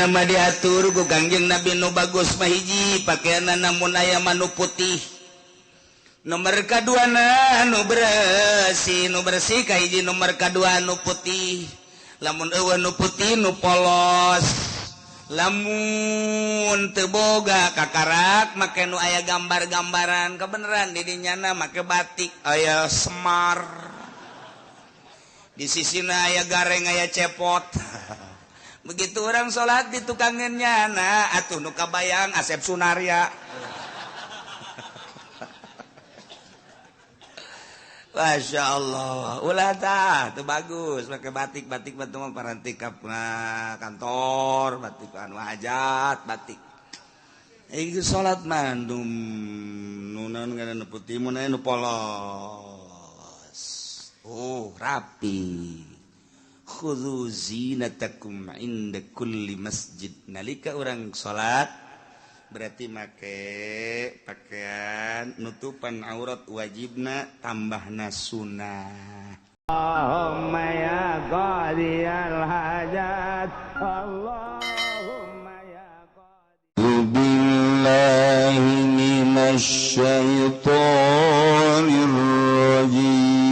nama diatur ku Kangjeng Nabi nu bagus mah hiji pakaianna mun aya manu putih. Nomor kaduana nu bersih, nu bersih kahiji nomor kadua nu putih. Lamun eueuh nu putih nu polos. Lamun teu boga kakarak make nu aya gambar-gambaran kebeneran di dinyana make batik aya Semar. Di sisina aya gareng aya cepot. Begitu orang sholat di tukangan nyana atuh nu kabayang Asep Sunarya. Masya Allah, ulah tah, tuh bagus, pakai batik, batik batu mah parantik kantor, batik anu hajat, batik. Ieu salat mah nu naon ngaranna putih mun aya nu polos. Oh, rapi. Khudzu zinatakum inda kulli masjid. Nalika urang salat berarti make pakaian nutupan aurat wajibna tambahna sunnah. Allahumma ya qadiyal hajat, Allahumma ya qadi. Billahi minasy syaithanir rajim.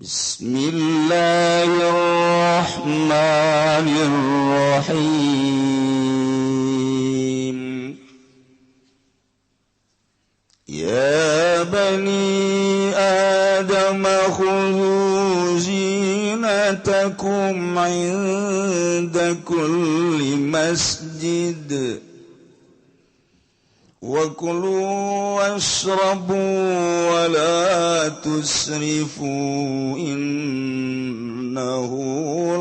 Bismillahirrahmanirrahim. Ya bani Adam khudhu zinatakum 'inda kulli masjid wa kulu washrabu wa la tusrifu innahu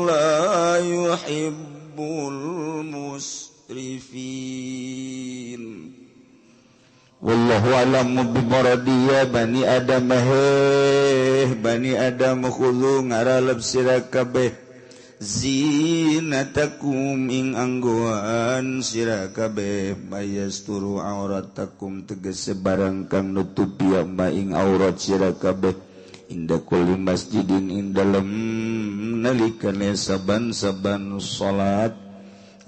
la yuhibbul musrifin. Wallahu a'lamu bimuradi. Ya bani Adam, heh bani Adam, khudhu ngaralep sira kabeh zinatakum ing anggoan sira kabeh mayasturu auratakum tegese barang kang nutupi ma ing aurat sira kabeh inda kulli masjidin ing dalem nalikane saban-saban salat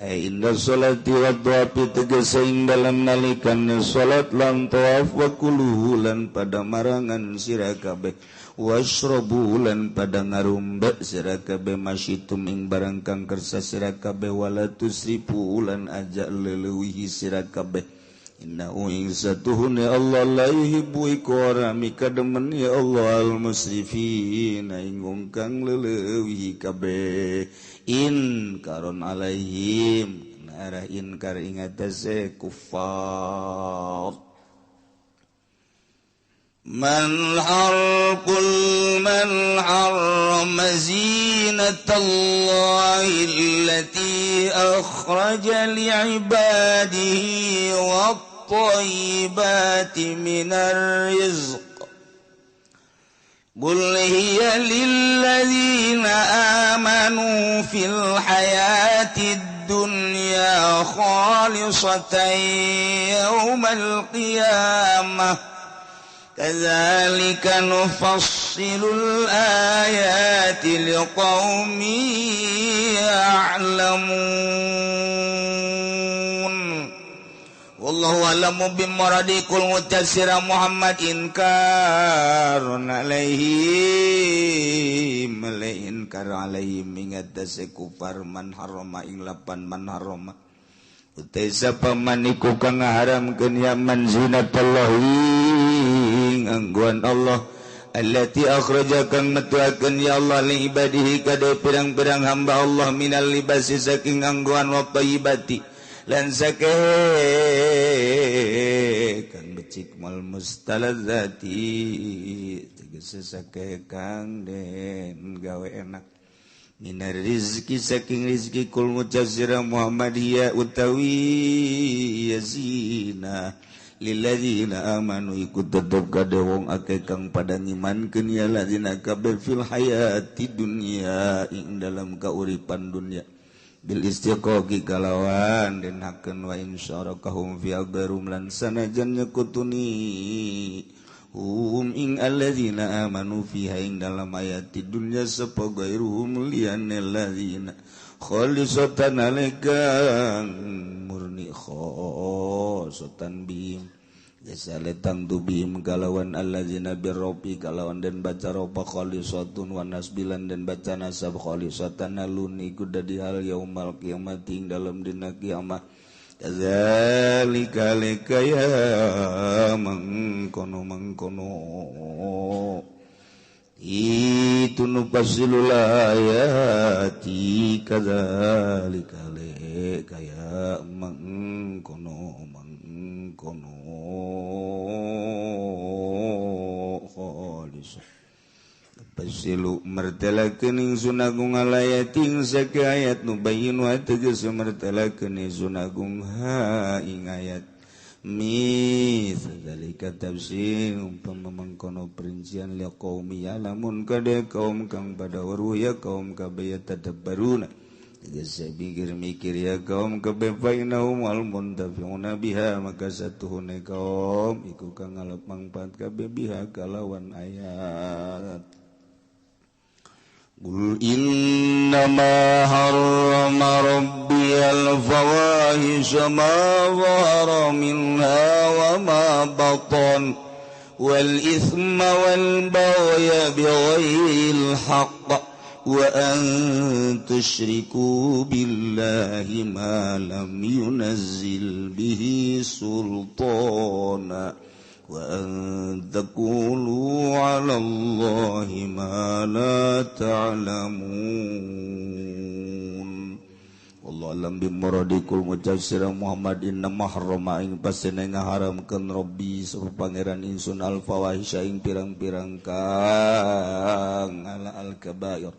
inda salati wa tawafi tegese ing dalem nalikane salat lan tawaf wa kuluhu lan pada marangan sira kabeh washrabu lan pada ngarumbe sira kabeh masyitum ing barang kang kersa sira kabeh wala tusrifu lan aja leuwih sira kabeh innahu ing satuhune Allah la yuhibbu iku ora mikademen ya Allah al musrifin ing wong kang leuwih kabeh in karon alaihim arah inkar ing atase kufar. Man harqul man harrama zinatallahi allati akhraja li'ibadihi wat-thayyibati minar rizq. Qul hiya lilladzina amanu fil hayatid dunya khalisatan yaumal qiyamah. Kadzalika nufassilul ayati liqaumin ya'lamun. Wallahu a'lamu bimuradi. Kul mutassira Muhammad inkarun alaihim inkar alaihim ingatase kufar man harama ing lapan man harama utai sapa man iku kang ngaharamkeun ya man zinatallahi angguan Allah allati akhraja kang metuakeun ya Allah li ibadihi kade pirang-pirang hamba Allah minal libasi saking angguan wa thayyibati lan saking kang becik mal mustalazati tegese sake kang den gawe enak minar rizki saking rizki kul mujazira Muhammadiyah utawi yazina lilladzina amanu ikut tetep kade wong akeh kang pada ngimankeun ya ladzina kabeh fil hayati dunya ing dalam kauripan dunya bil istiqaqi kalawan den hakeun wa in syarakahum fi agbarum lan sanajan nyekutuni Hum ing alladzina amanu fiha ing dalam ayati dunya sapa gairuhum liyane alladzina khalisatan alekang murni khosatan bihim jasale tangtu bihim kalawan alladzina birrobi kalawan den baca ropa khalisatun wa nasbilan den baca nasab khalisatan alun iku dadi hal yaumal kiamat ing dalam dina kiamat. Kadzalika likaya mengkono mengkono itu nufasilul ayati kadzalika likaya mengkono mengkono khalis. Pasilu mertelakeun ingsun agung alayati ing sake ayat nubayyin wa tegas mertelakeun ingsun agung ha ing ayat mitsdzalika tafsir umpama mengkono perincian li qaumi ya'lamun kade kaum kang pada weruh ya kaum kabeh tadabbaruna tegas pikir mikir ya kaum kabeh fainahum al muntafi'una biha maka satuhune kaum iku kang ngalap mangfaat kabeh biha kalawan ayat. Qul innama harrama rabbiyal fawahisha ma zahara minha wa ma batan wal ithma wal baghya bighairil haqq wa an tusyriku billahi ma lam yunazzil bihi sultana wa an taqulu 'ala Allahi ma la ta'lamun. Wallahu a'lam bi muradikul mujassir Muhammad inna mahrama ing pasene ngaharamkeun Rabbi sapa pangeran ingsun al fawahisha ing pirang-pirang kang ala al kabair.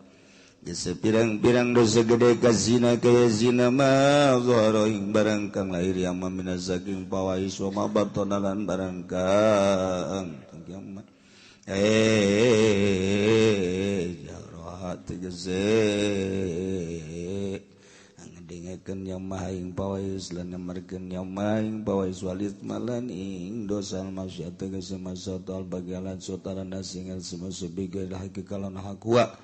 Jasa pirang-pirang dosa gede ka zina kaya zina ma zahara ing barang kang lahir yang minaz saking fawahis wa ma batana lan barang kang kiamat jahra tegese ngadengekeun yang maha ing fawahis lan nyamarkeun yang maha ing fawahis walid malan ing dosa maksiat tegese maksiat al bagalan sotara nasingal semasa bigail hakikalan hakwa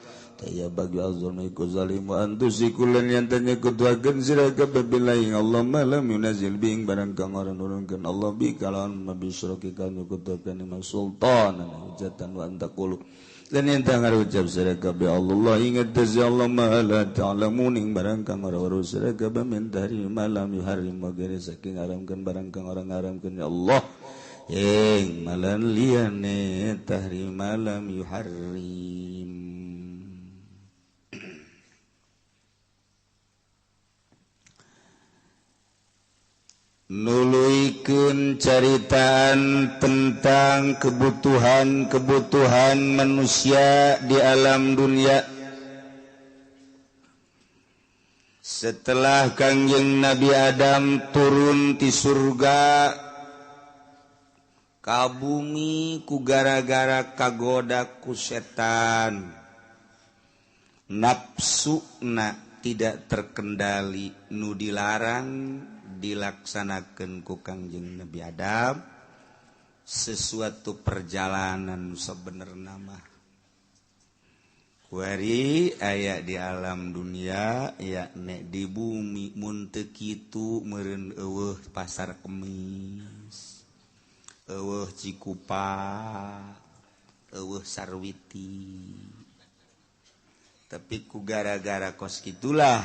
ya bagi azulmi ku zalim wa antusikulan yang tanya kutuakan sira kabeh billahi Allah ma lam yunazil bing barang kang ora nurunkeun Allah bi kalawan mabisyraki kang nyekutuakeun ima sultan hujatan wa antaqulu lan yang tanya ucap sira kabeh Allah ingat tazi Allah ma la ta'lamun ing barang kang ora weruh sira kabeh min dari ma lam yuharrim wa ghairi saking haramkeun barang kang ora ngaramkeun ya Allah ing malan liyane tahrim ma lam yuharrim. Nuluikeun caritaan tentang kebutuhan-kebutuhan manusia di alam dunia. Setelah Kangjeng Nabi Adam turun ti surga ka bumi ku gara-gara kagoda ku setan, nafsuna tidak terkendali, nu dilarang dilaksanakan ku Kangjeng Nabi Adam sesuatu perjalanan sebenarnya mah kuari aya di alam dunia yakni di bumi mun teu kitu meureun eueuh pasar Kemis, eueuh Cikupa, eueuh Sarwiti. Tapi ku gara-gara kos kitulah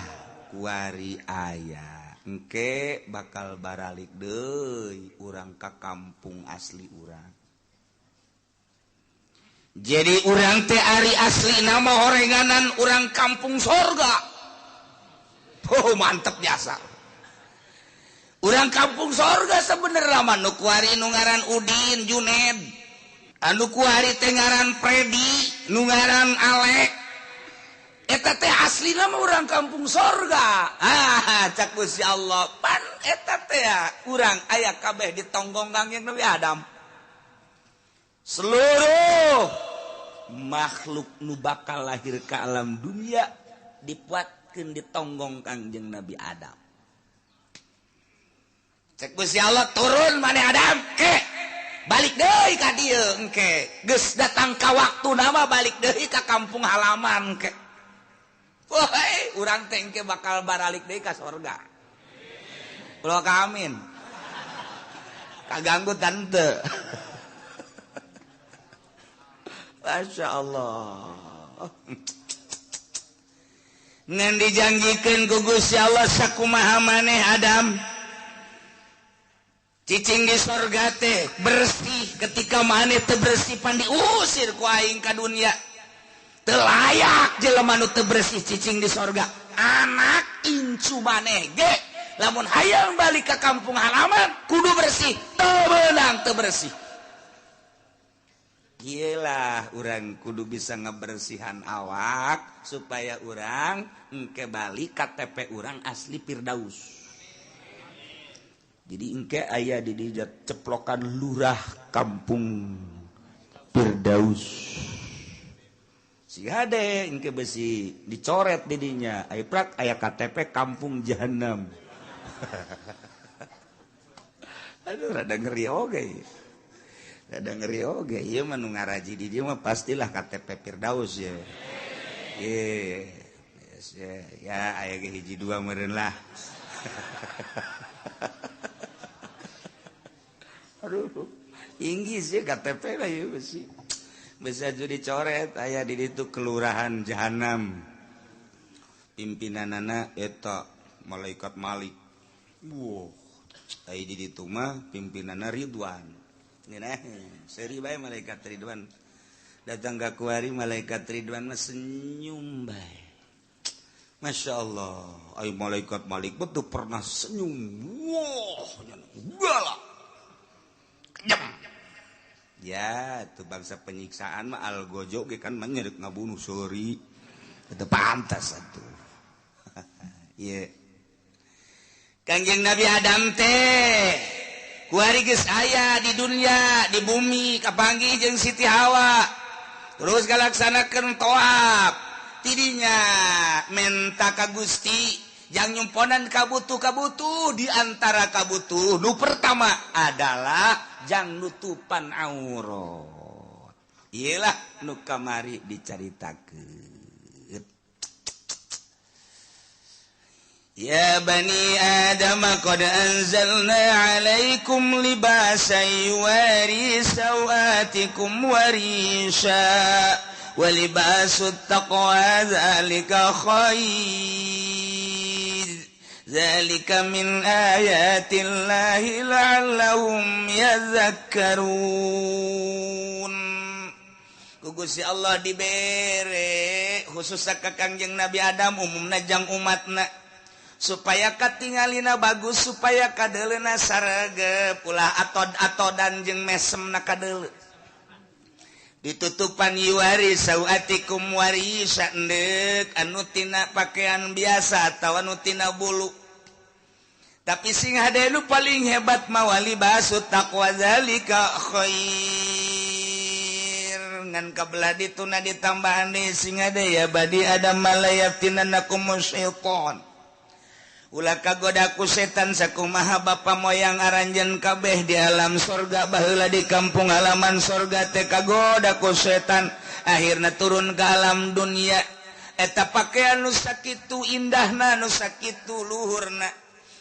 kuari aya engke bakal baralik deui urang ka kampung asli urang. Jadi urang teh ari asli nama horenganan urang kampung sorga. Oh mantep biasa. Urang kampung sorga sebenarnya mah nu kuari nu ngaran Udin Juned, anu kuari teh ngaran Predi, nu ngaran Alek. Eta teh aslina mah urang kampung sorga. Ah, cak Gusti Allah, pan eta teh urang aya kabeh ditonggong Kangjeng Nabi Adam. Seluruh makhluk nu bakal lahir ke alam dunia dipuatkeun ditonggong Kangjeng Nabi Adam. Cek Gusti Allah turun maneh Adam ke Balik deui ka dieu engke. Geus datang ka waktu nama balik deui ka kampung halaman engke. Woi, urang teh engke bakal baralik deui ka sorga. Ulah ka amin. Kaganggu tante. Masya Allah. Ngan dijanjikeun ku Gusti Allah sakumaha maneh Adam. Cicing di sorga teh bersih, ketika maneh teu bersih pan diusir ku aing ka dunia. Teu layak jelema nu teu bersih cicing di sorga. Anak incu maneh ge lamun hayang balik ka kampung halaman kudu bersih, teu meunang teu bersih. Iyalah urang kudu bisa ngebersihan awak supaya urang engke balik KTP urang asli Firdaus. Jadi engke aya di dieu ceplokan lurah kampung Firdaus. Si hade engke besi dicoret di dinya, aya prak aya KTP kampung Jahanam. Aduh rada ngeri oge. Rada ngeri oge, ieu mah nu ngaraji di dieu mah pastilah KTP Firdaus ya. Ye. Yes, ya aya ge hiji dua meureun lah. Aduh, inggis ya KTP lah ieu besi. Bisa jadi dicoret aya di ditu kelurahan Jahanam. Pimpinanana eta malaikat Malik. Wow, aya di ditu mah pimpinanana Ridwan. Ngeunah, seri bae malaikat Ridwan. Datang ka kuari malaikat Ridwan mah senyum bae. Masya Allah, ayo malaikat Malik betul pernah senyum. Wah, galak. Kejam. Ya, itu bangsa penyiksaan mah algojo ge kan menyerik ngabunuh seuri. Itu pantas atuh. Ye. Kangjeng Nabi Adam teh kuari geus aya di dunia, di bumi kapanggih jeung Siti Hawa. Terus ngalaksanakeun tawaf. Tidinya menta ka Gusti jang nyumponan kabutuh-kabutuh, di antara kabutuh nu pertama adalah jang nutupan aurat. Iyalah nu kamari dicaritakeun. Ya bani Adam qad anzalna alaikum libasan yuwari sawatikum warisha wa libasut taqwa dzalika khair dzalika min ayatillahi la'allahum yadhakkarun. Ku Gusti Allah dibere khusus ka Kangjeng Nabi Adam umumna jang umatna supaya katingalina bagus, supaya kadeleuna sarege ulah atod-atodan jeung mesemna kadele. Ditutupan yuwari sawatikum warisa endek anu tina pakaian biasa atawa anu tina bulu. Tapi sing hade nu paling hebat mawali basut taqwa zalika khair. Ngan kabelah dituna ditambahan deui sing hade ya badi adam malayaftinanakum syaitan. Ulah kagoda ku setan sakumaha bapa moyang aranjeun kabeh di alam sorga baheula di kampung halaman sorga teh kagoda ku setan akhirna turun ke alam dunia. Eta pakaian nu sakitu indahna nu sakitu luhurna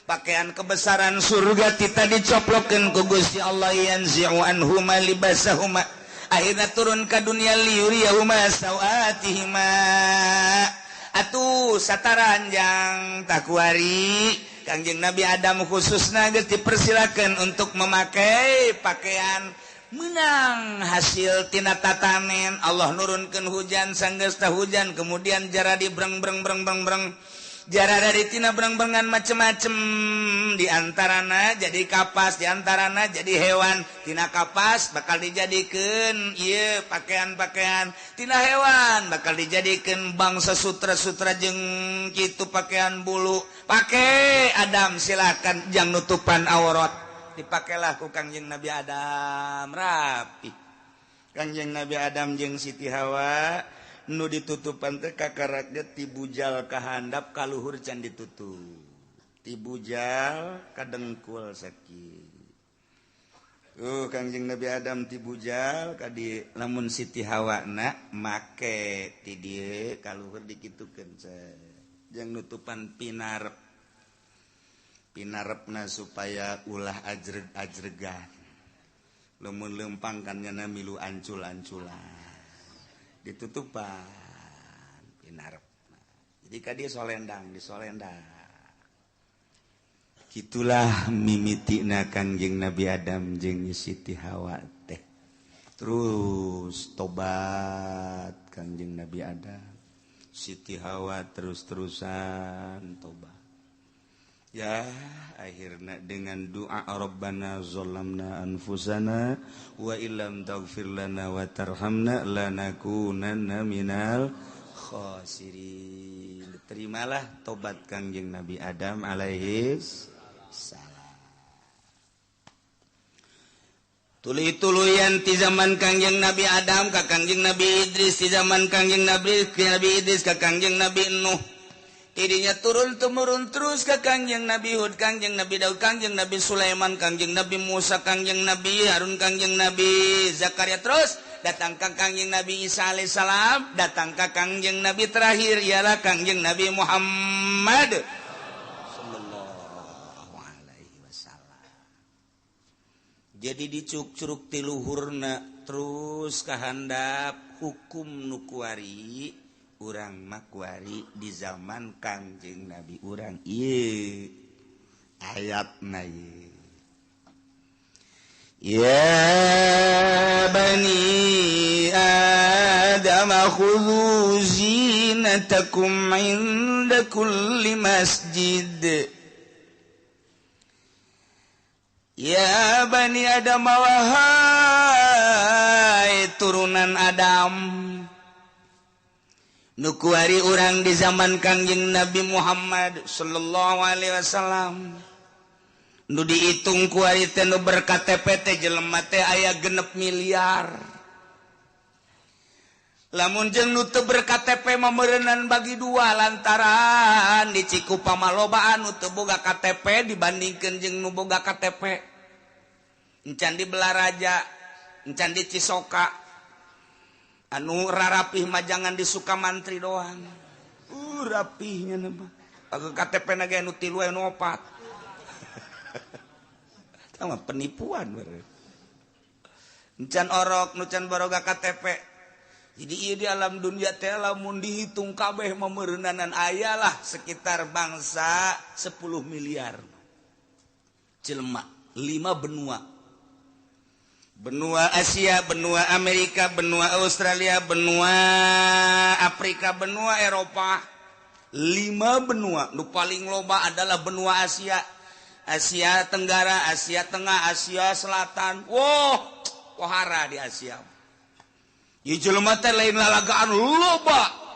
pakaian kebesaran surga tita dicoplokeun ku Gusti Allah yanzi'u anhuma libasahuma akhirna turun ka dunia liyuriyahuma sawatihima. Atuh sataranjang takuari Kangjeng Nabi Adam khususna geus dipersilakan untuk memakai pakaian menang hasil tina tatanen. Allah nurunkeun hujan sanggeus tah hujan kemudian jara di breng breng breng breng breng jara dari tina breng-brengan macem-macem diantarana jadi kapas, diantarana jadi hewan. Tina kapas bakal dijadikeun ieu pakaian-pakaian, tina hewan bakal dijadikeun bangsa sutra-sutra jeung kitu pakaian bulu. Pake Adam silakan jang nutupan aurat. Dipakailah ku Kangjeng Nabi Adam rapi. Kangjeng Nabi Adam jeung Siti Hawa nu ditutupan teh kakaraknya ti bujal ka handap ka luhur can ditutup, ti bujal ka dengkul sakieu. Kangjeng Nabi Adam ti bujal kadi lamun Siti Hawa na make ti dieu kaluhur dikitukeun jeung nutupan pinarep pinarepna supaya ulah ajreg-ajregan lamun lempang kan nyana milu ancul-anculan ditutupan pinarep. Jadi ka dieu solendang disolendang. Gitulah mimitina Kangjeng Nabi Adam jeung Siti Hawa teh. Terus tobat Kangjeng Nabi Adam, Siti Hawa terus-terusan tobat. Ya, akhirnya dengan doa Rabbana zalamna anfusana wa illam taghfir lana wa tarhamna lanakunanna minal khasirin. Terimalah tobat Kangjeng Nabi Adam alaihi salam. Tuluy-tuluyan ti zaman Kangjeng Nabi Adam ka Kangjeng Nabi Idris, ti zaman Kangjeng Nabi Idris ka Kangjeng Nabi Nuh. Tidinya turun temurun terus ka Kangjeng Nabi Hud, Kangjeng Nabi Daud, Kangjeng Nabi Sulaiman, Kangjeng Nabi Musa, Kangjeng Nabi Harun, Kangjeng Nabi Zakaria, terus datang ka Kangjeng Nabi Isa alaihissalam, datang ka Kangjeng Nabi terakhir ialah Kangjeng Nabi Muhammad sallallahu alaihi wasallam. Jadi dicuk-curuk ti luhurna terus kahandap hukum nu kuari urang makuari di zaman Kangjeng Nabi urang ieu ayatna ieu. Ya bani Adam khudhu zinatakum inda kulli masjid. Ya bani Adam wahai turunan Adam nu kuari urang di zaman Kangjeng Nabi Muhammad sallallahu alaihi wasallam nu dihitung kuari teh nu ber-KTP teh jelema teh aya 6 miliar. Lamun jeung nu teu ber-KTP mah meureunnan bagi dua lantaran di Cikupa mah lobaan nu teu boga KTP dibandingkeun jeung nu boga KTP. Encan di Belaraja, encan di Cisoka. Anu rarapih mah jangan di Sukamantri doang. Rapihnya mah. KTP na ge anu 3 anu 4. Sama penipuan beureun. Encan orok nu can baroga KTP. Jadi ieu di alam dunia teh lamun dihitung kabeh meureunanan aya lah sekitar bangsa 10 miliar. Jelema 5 benua. Benua Asia, benua Amerika, benua Australia, benua Afrika, benua Eropa. 5 benua. Nu paling loba adalah benua Asia. Asia Tenggara, Asia Tengah, Asia Selatan. Wow, kohara di Asia. Ieu jelema teh lain lalagaan loba.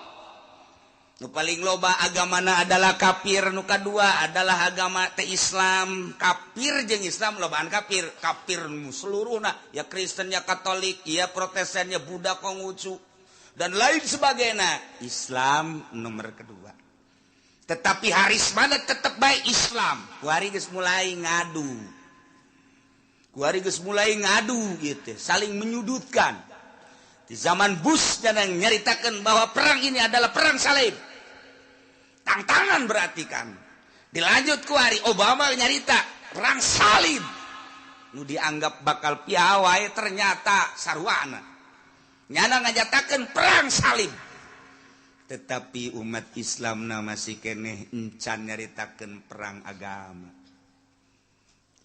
Nu paling loba agamana adalah kafir, nu kadua adalah agama teh Islam. Kafir jeung Islam lobaan kafir, kafir seluruhna, ya Kristen, ya Katolik, ya Protestan, ya Buddha, Konghucu dan lain sebagainya. Islam nomor kedua. Tetapi haris mana tetap baik Islam. Kuari geus mulai ngadu. Kuari geus mulai ngadu gitu, saling menyudutkan. Di zaman Bush yang nyaritakan bahwa perang ini adalah perang salib. Tantangan berarti kan. Dilanjut ku hari Obama nyarita perang salib. Nu dianggap bakal piawai ternyata sarwana. Nyana ngajatakeun perang salib. Tetapi umat Islam na masih keneh encan nyaritakeun perang agama.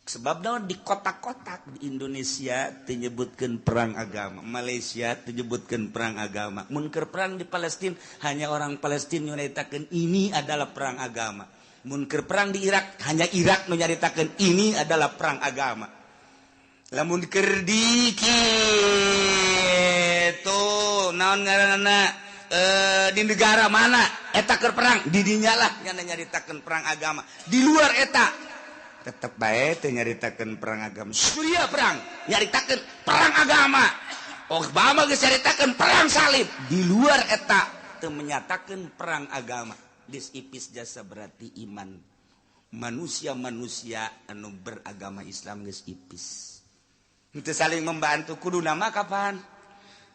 Sebab naon di kotak-kotak di Indonesia menyebutkan perang agama, Malaysia menyebutkan perang agama. Mun keur perang di Palestina hanya orang Palestina nyaritakeun ini adalah perang agama. Mun keur perang di Irak hanya Irak nu nyaritakeun ini adalah perang agama. Lamun keur di kitu naon ngaranna di negara mana eta keur perang di dinya lah nya nyaritakeun perang agama. Di luar eta tetep bae teu nyaritakeun perang agama. Suriah perang nyaritakeun perang agama. Obama geus nyaritakeun perang salib. Di luar eta teu menyatakeun perang agama. Geus ipis jasa berarti iman manusia-manusia anu beragama Islam geus ipis. Itu saling membantu kudu nama kapan?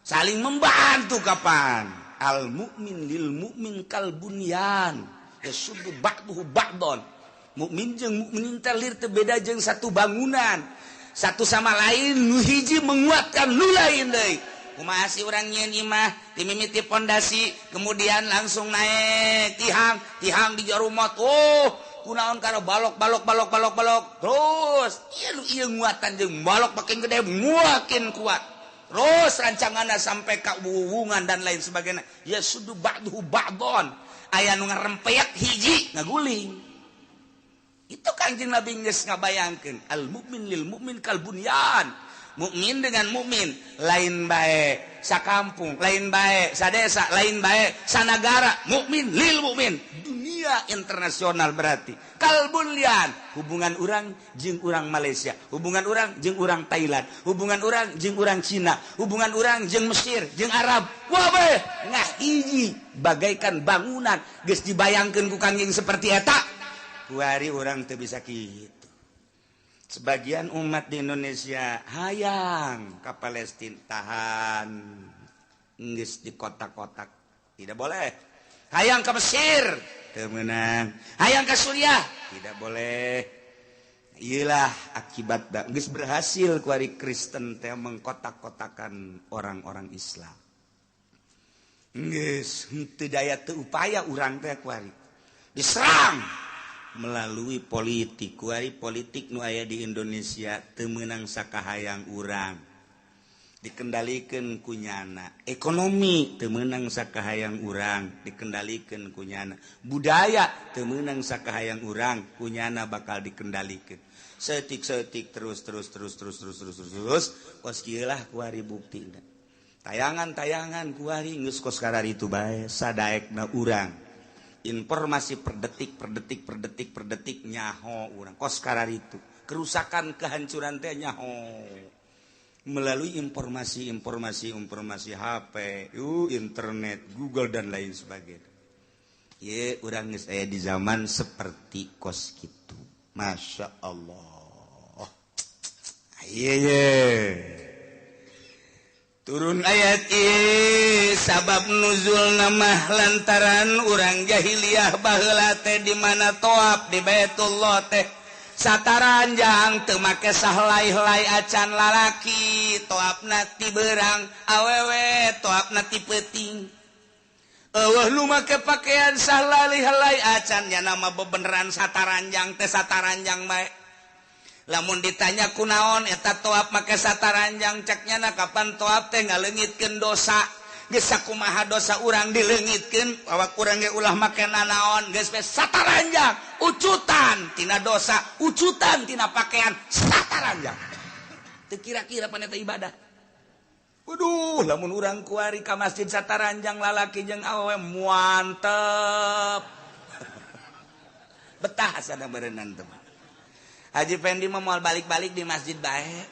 Saling membantu kapan? Al mukmin lil mukmin kal bunyan yasuddu ba'duhu ba'don. Mukmin jeung mukmin teh lir teu beda jeung satu bangunan. Satu sama lain nu hiji menguatkan nu lain deui. Kumaha sih urang nyieun imah dimimiti pondasi kemudian langsung naik tihang, tihang di jarumot. Oh, kunaon karena balok balok balok balok balok terus ieu nu ieu nguatan jeung balok makin gede makin kuat. Terus rancanganna sampai ka wuwungan dan lain sebagainya. Ya sudu ba'duhu ba'don. Aya nu ngarempeak hiji ngaguling. Itu Kangjeng Nabi geus ngabayangkeun al mukmin lil mukmin kal bunyan. Mukmin dengan mukmin lain bae sakampung, lain bae sadesa, lain bae sanagara, mukmin lil mukmin. Dunia internasional berarti. Kal bunyan, hubungan urang jeung urang Malaysia, hubungan urang jeung urang Thailand, hubungan urang jeung urang Cina, hubungan urang jeung Mesir, jeung Arab. Wah ngahiji bagaikan bangunan geus dibayangkeun ku Kangjeng seperti eta. Kuari urang teu bisa kitu. Sebagian umat di Indonesia hayang ka Palestina tahan geus di kotak-kotak tidak boleh. Hayang ke Mesir teu meunang. Hayang ke Suriah tidak boleh. Iyalah akibat geus berhasil kuari Kristen teh mengkotak-kotakan orang-orang Islam. Geus henteu daya teu upaya urang teh kuari diserang melalui politik. Kuari politik nu aya di Indonesia teu meunang sakahayang urang, dikendalikeun ku nyana. Ekonomi teu meunang sakahayang urang, dikendalikeun ku nyana. Budaya teu meunang sakahayang urang, ku nyana bakal dikendalikeun. Setik-setik terus terus terus terus terus terus terus terus kos kieu lah kuari buktina. Tayangan-tayangan kuari geus kos kararitu bae sadaekna urang. Informasi per detik per detik per detik per detik nyaho urang kos kararitu. Kerusakan kehancuran teh nyaho melalui informasi informasi informasi HP, internet, Google dan lain sebagainya. Ye urang geus aya di zaman seperti kos kitu. Masya Allah. Ye ye. Turun ayat ieu sabab nuzul nama lantaran urang jahiliyah baheula teh di mana toab di Baitullah teh sataranjang teu make sahlai-helai acan lalaki toabna ti beurang awewe toabna ti peuting. Eueuh nu make pakaian sahlai-helai acan nya nama bebeneran sataranjang teh sataranjang bae. Lamun ditanya kunaon eta toab make sataranjang cek nyana kapan toab teh ngaleungitkeun dosa. Geus sakumaha dosa urang dileungitkeun awak urang ge ulah make nanaon geus we sataranjang ucutan tina dosa, ucutan tina pakaian sataranjang. Teu kira-kira pan eta ibadah. Waduh, lamun urang kuari ka masjid sataranjang lalaki jeung awewe muantep. Betah asana berenang teman. Haji Fendi mah moal balik-balik di masjid bae.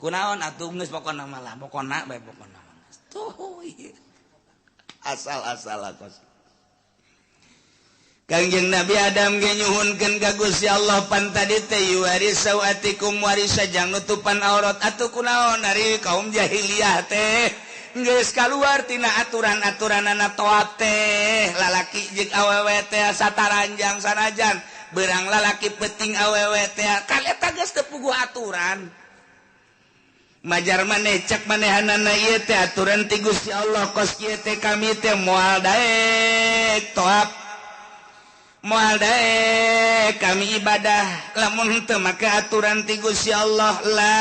Kunaon atuh geus pokona mah lah, pokona bae pokona mah. Tuh ieu. Asal-asal kos. Kangjeng Nabi Adam ge nyuhunkeun ka Gusti Allah pan tadi teh yuwaris sawatikum warisa jang nutupan aurat atuh kunaon ari kaum jahiliyah teh geus kaluar tina aturan-aturanana toat teh lalaki jeung awewe teh sataranjang sanajan berang lalaki penting awewe teh kan eta geus teu puguh aturan. Majar maneh cek manehanana ieu teh aturan ti Gusti Allah kos kieu teh kami teh moal daek toab moal daek kami ibadah lamun teu make aturan ti Gusti Allah la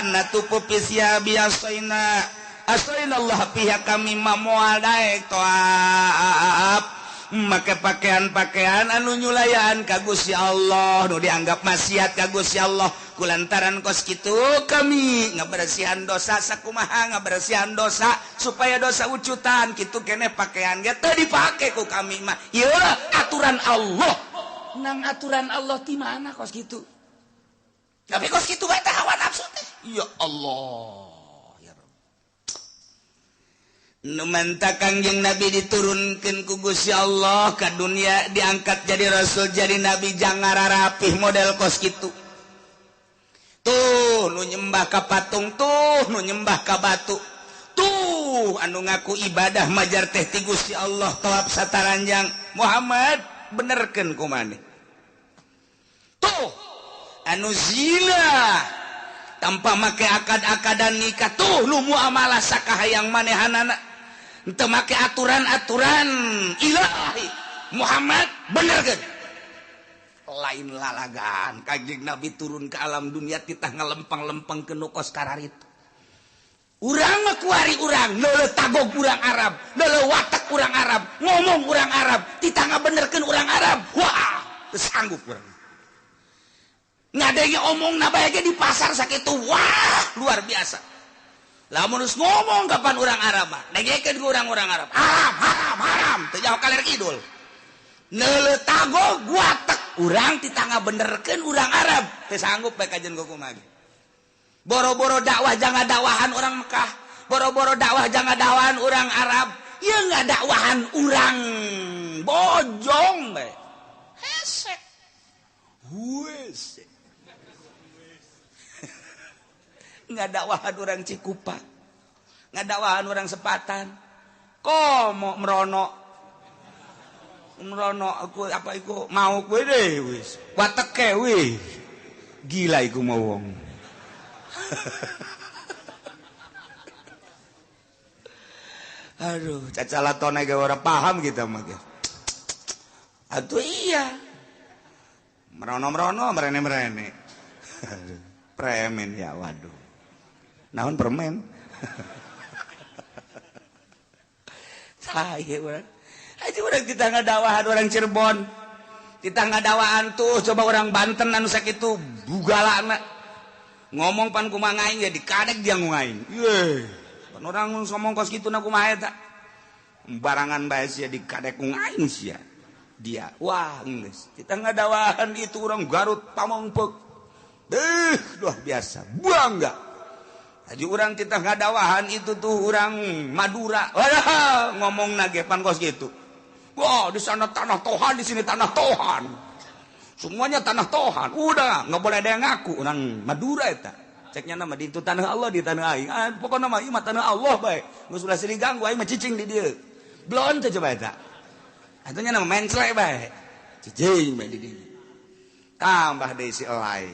natupu pisia biasaina asaina Allah pihak kami mah moal daek toab make pakaian-pakaian anu nyulayaan ka Gusti Allah nu dianggap maksiat ka Gusti Allah kulantaran kos kitu kami ngabersihan dosa sakumaha ngabersihan dosa supaya dosa ucutan kitu keneh pakaian ge teu dipake ku kami mah ieu aturan Allah. Nang aturan Allah ti mana kos kitu? Tapi kos kitu bae teh hawa nafsu teh. Ya Allah. Nu manta Kangjeng Nabi diturunkeun ku Gusti Allah ka dunia diangkat jadi rasul jadi nabi jangan rapih model kos kitu. Tuh nu nyembah ka patung, tuh nu nyembah ka batu, tuh anu ngaku ibadah majar teh ti Gusti Allah tawaf sataranjang. Muhammad benerkeun ku maneh. Tuh anu zina tanpa make akad-akadan nikah, tuh nu muamalah sakahayang manehanana teu make aturan-aturan ilahi. Muhammad benerkeun. Lain lalagan Kanjeng Nabi turun ke alam dunia titah ngelempeng-lempeng ke nukos kararit. Urang mah kuari urang, leuleuh tagog urang Arab, leuleuh watak urang Arab, ngomong urang Arab, titah ngabenerkeun urang Arab. Wah, teu sanggup urang. Ngadenge omongna bae ge di pasar sakitu, wah, luar biasa. Lamun geus ngomong kapan urang Arab mah, dengekeun ku urang-urang Arab. Haram, haram, haram, teu jauh kaler kidul. Neuleuh tagog watak urang titah ngabenerkeun urang Arab, teu sanggup bae kajen kumaha. Boro-boro dakwah jangan dakwahan orang Mekah, boro-boro dakwah jangan dakwahan orang Arab, ieu ngadakwahan urang Bojong bae. Hese. Huese. Ngadakwahan orang Cikupa, ngadakwahan orang Sepatan. Komo merono. Merono aku apa iku mau kowe deh wis. Wateke wih. Gila iku mau wong. Aduh, cacalatone ge ora paham kita mah ge. Atuh iya. Merono-merono, merene-merene. Premen ya, waduh. Naon permen? Sae urang. Aja urang kita ngadawahan orang Cirebon. Kita ngadawahan tuh coba orang Banten anu sakitu bugalana. Ngomong pan kumaha aing ya dikadek dia ngungaing. Ye. Pan orang ngomong kos kitu na kumaha eta. Barangan bae sia dikadek ngungaing sia. Dia wah geus. Kita ngadawahan itu orang Garut Pamongpeuk. Luar biasa. Bangga. Haji urang kita ngadawahan itu tuh orang Madura. Wah, ngomong nage pan kos kitu. Wah, di sana tanah Tohan, di sini tanah Tohan. Semuanya tanah Tohan. Udah, nggak boleh ada yang ngaku orang Madura eta. Ceknya nama di itu tanah Allah di tanah aing. Ah, pokokna mah ieu mah tanah Allah bae. Geus ulah sini ganggu aing mah cicing di dieu. Blon teh coba eta. Atunya nama menclek bae. Cicing bae di dieu. Tambah deui si elai.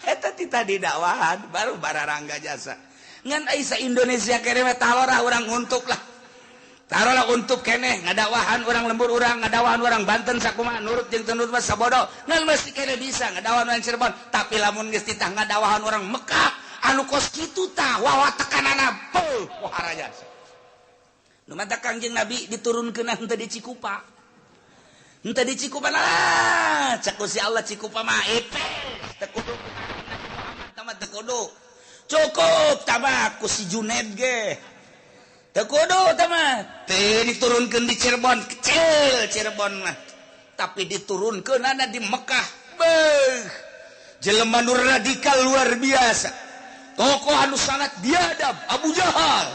Eta ti tadi dakwahan baru bararangga jasa. Ngan ai sa Indonesia kene mah talorah urang untuk lah. Tarolah untuk keneh ngadakwahan urang lembur urang, ngadakwahan urang Banten sakumaha nurut jeung teu nurut mah sabodo. Ngan mesti kene bisa ngadakwahan urang Cirebon, tapi lamun geus titah ngadakwahan urang Mekah anu kos kitu tah wawatekanana peuh pohara jasa. Nu mata Kangjeng Nabi diturunkeun henteu di Cikupa. Henteu di Cikupa lah, cek si Allah Cikupa mah epes teu kudu Nabi Muhammad tah teu kudu. Cukup tabah ku si Juned ge. Teu kudu tah mah. Teu diturunkeun di Cirebon, kecil Cirebon mah. Tapi diturunkeunana di Mekah. Beuh. Jelema nu radikal luar biasa. Tokoh anu sangat biadab, Abu Jahal.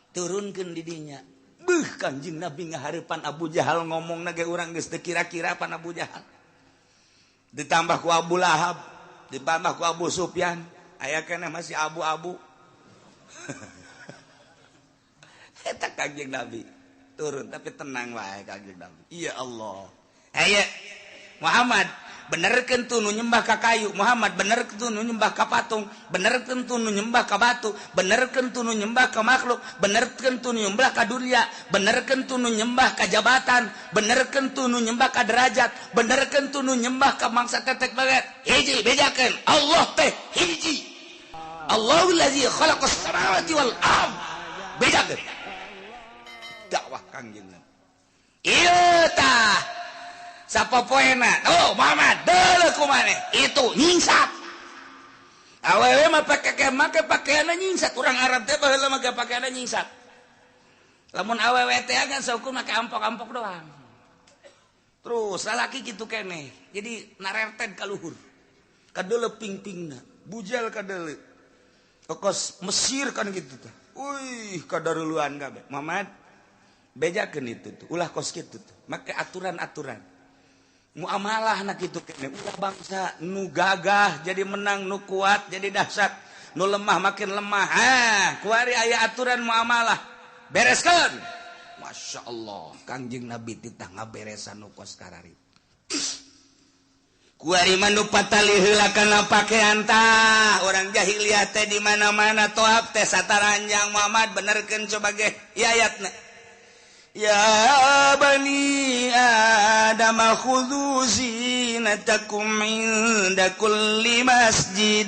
Turunkeun di dinya. Beuh, Kanjeng Nabi ngahareupan Abu Jahal ngomongna ge urang geus teu kira-kira pan Abu Jahal. Ditambah ku Abu Lahab, ditambah ku Abu Sufyan. Aya keneh masih abu-abu. Eta Kangjeng Nabi turun tapi tenang wae Kangjeng Nabi. Ya Allah. Haye Muhammad benerkeun tu nu nyembah ka kayu, Muhammad benerkeun tu nu nyembah ka patung, benerkeun tu nu nyembah ka batu, benerkeun tu nu nyembah ka makhluk, benerkeun tu nu nyembah ka dunia, benerkeun tu nu nyembah ka jabatan, benerkeun tu nu nyembah ka derajat, benerkeun tu nu nyembah ka mangsa tetek banget. Hiji bejakeun Allah teh hiji. Allahul ladzi khalaqas samawati wal ard. Bejakeun. Dakwah Kangjeng Nabi. Ieu tah sapopoena, oh Muhammad, deuleuh kumaneh, itu nyingsat. Awewe mah pake make pakaianna nyingsat, urang Arab teh baheula make pakaianna nyingsat. Lamun awewe teh kan saukur make ampok-ampok doang. Terus lalaki kitu keneh, jadi narerted ka luhur. Kadeuleuh ping-pingna, bujal kadeuleuh. Kos Mesir kan gitu teh. Wih, kadaruluan kabeh. Muhammad bejakeun itu tuh, ulah kos kitu tuh. Make aturan-aturan. Muamalah nak kitu kene ulah bangsa nu gagah jadi menang, nu kuat jadi dahsyat, nu lemah makin lemah. Ah, kuari aya aturan muamalah. Bereskeun. Masya Allah, Kangjeng Nabi titah ngaberesan nu kos karari. Kuari mah nu patali heula kana pakean tah. Orang jahiliyah teh di mana-mana toab teh sataranjang Muhammad benerkeun coba ge ieu ayatna. Ya bani Adam khudhu zinatakum inda kulli masjid.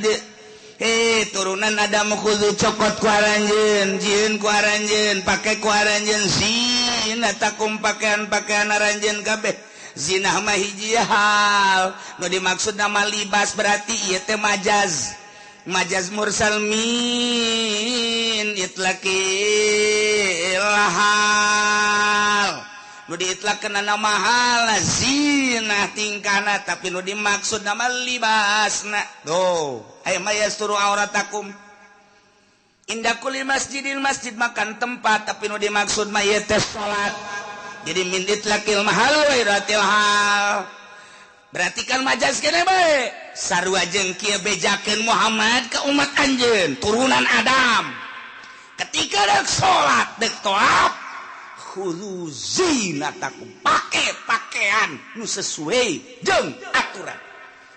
Hei turunan Adam khudhu cokot ku aranjeun, jieun ku aranjeun, pake ku aranjeun zinatakum pakaian-pakaian aranjeun kabeh. Zinah mah hiji hal, nu dimaksud nama libas berarti ieu teh majaz. Majaz mursal min itlaqil hal. Nu diitlaqkeun nama hal zinah tingkahna, tapi nu dimaksud nama libasna. Tuh, aya mah yasturu auratakum. Inda kulli masjidil masjid makan tempat, tapi nu dimaksud mah ieu teh salat. Jadi min itlaqil mahal wa iratil hal. Berarti kan majaz kene bae. Sarua jeung kieu bejakeun Muhammad ke umat anjeun, turunan Adam. Ketika dek salat, dek toab, khudhu zinatakum, pake pakaian nu sesuai jeung aturan.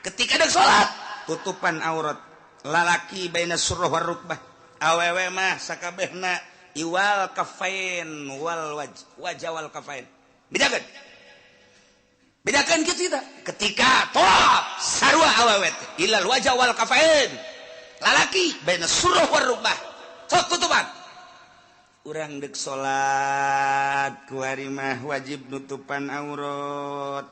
Ketika dek salat, tutupan aurat lalaki baina surah war rukbah. Awewe mah sakabehna iwal kafain wal wajah wal kafain. Bedakan. Bedakan kitu kita. Ketika toab sarua awewe teh ilal wajah wal kafain. Lalaki baina surah war rukbah. Sok tutupan. Urang dek salat kuari mah wajib nutupan aurat.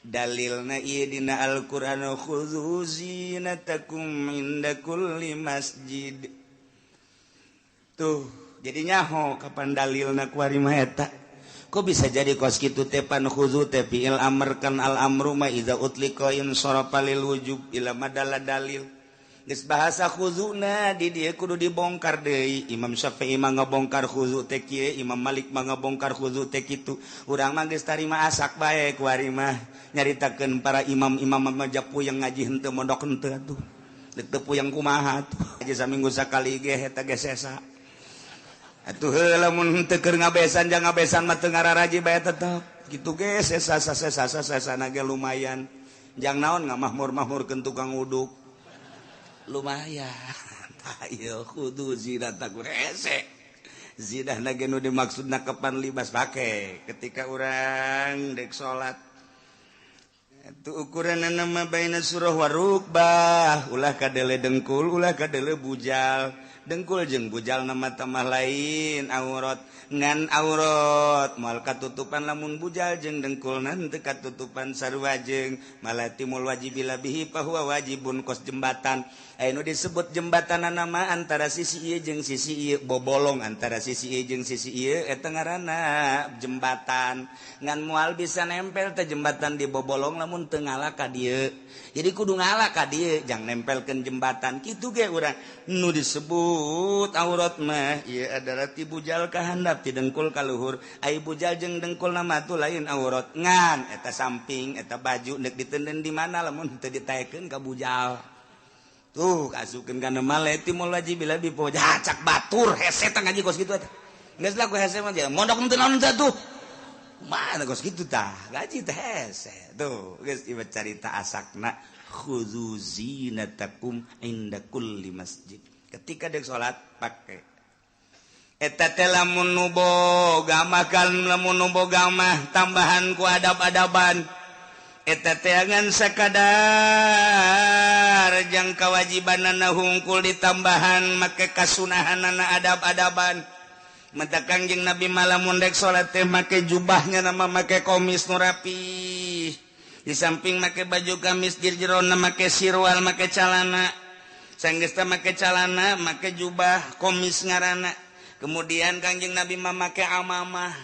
Dalilna ieu dina Al-Qur'an khudzu zinatakum inda kulli masjid. Tuh, jadi nyaho kapan dalilna kuari mah eta. Kok bisa jadi kos kitu teh pan khudzu teh fi'il amr kan al amru ma idza utliqa in sarafa lil wujub ila madalla dalil. Geus bahasa khuzuna di dieu kudu dibongkar deui. Imam Syafi'i mah ngabongkar khuzu teh kieu, Imam Malik mah ngabongkar khuzu teh kitu. Urang mah geus tarima asak bae kuari mah nyaritakeun para imam-imam mah puyeng ngaji henteu mondok henteu atuh. Deuk teu puyeng kumaha atuh. Aja saminggu sakali ge eta ge sesa. Atuh heuh lamun henteu keur ngabesan jang ngabesan mah teu ngararaji bae tetep. Kitu ge sesa sesa sesana ge lumayan. Jang naon ngamahmur-mahmurkeun tukang uduk. Lumayan. Ayo kudu zinatakum hese. Zinah ge nu dimaksudna kapan libas pake ketika urang dek salat. Itu ukuranna mah baina surah wa rukbah, ulah kadele dengkul, ulah kadele bujal. Dengkul jeung bujal nama tamah lain aurat ngan aurat moal katutupan lamun bujal jeung dengkul nanti katutupan sarua jeung malah timul wajib bihi fahuwa wajibun kos jembatan. Aya nu disebut jembatan nama antara sisi ieu jeung sisi ieu bobolong antara sisi ieu jeung sisi ieu eta ngaranna jembatan ngan moal bisa nempel teh jembatan di bobolong lamun teu ngala ka dieu. Jadi kudu ngala ka dieu jang nempelkeun jembatan kitu ge urang nu disebut aurat mah ieu adalah ti bujal ka handap ti dengkul ka luhur. Ai bujal jeung dengkul nama tuh lain aurat ngan eta samping eta baju neuk ditenden di mana lamun teu ditaekeun ka bujal. Tuh kasupkeun kana male timul wajib bila bipoja cak batur hese teh ngaji kos kitu eta. Geus lah ku hese mah mondok teu naon teh tuh. Mana kos kitu tah gaji teh hese. Tuh geus ieu carita asakna khudzu zinatakum inda kulli masjid. Ketika dek salat pake eta teh lamun nu boga makan lamun nu boga mah tambahan ku adab-adaban eta teh ngan sakadar jang kawajibanana hungkul ditambahan make kasunahanana adab-adaban. Mata Kangjeng Nabi malamun dek salat teh make jubahnya nama make komis nu rapi. Di samping make baju gamis jerona make sirwal make calana. Sanggesta make calana make jubah komis ngaranna. Kemudian Kangjeng Nabi mah make amamah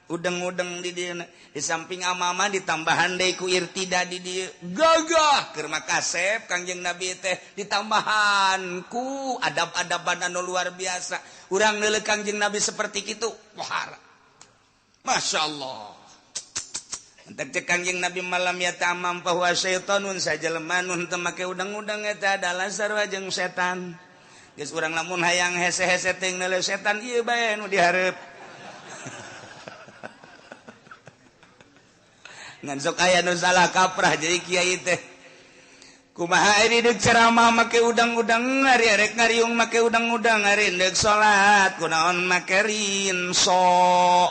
udeng-udeng di dieu. Di samping amamah ditambahan deui ku irtida di dieu. Gagah keur makasep Kangjeng Nabi teh ditambahan ku adab-adaban anu luar biasa. Urang neuleuh Kangjeng Nabi seperti kitu, wahara. Masya Allah. Entek cek Kangjeng Nabi malam ya tamam bahwa syaitonun sajelema nu teu make udang-udang eta adalah sarua jeung setan. Geus urang lamun hayang hese-hese teuing neuleuh setan ieu bae nu dihareup. Ngan sok aya nu salah kaprah jadi kiai teh. Kumaha ari deuk ceramah make udang-udang, ari arek ngariung make udang-udang, ari deuk salat kunaon make rinso.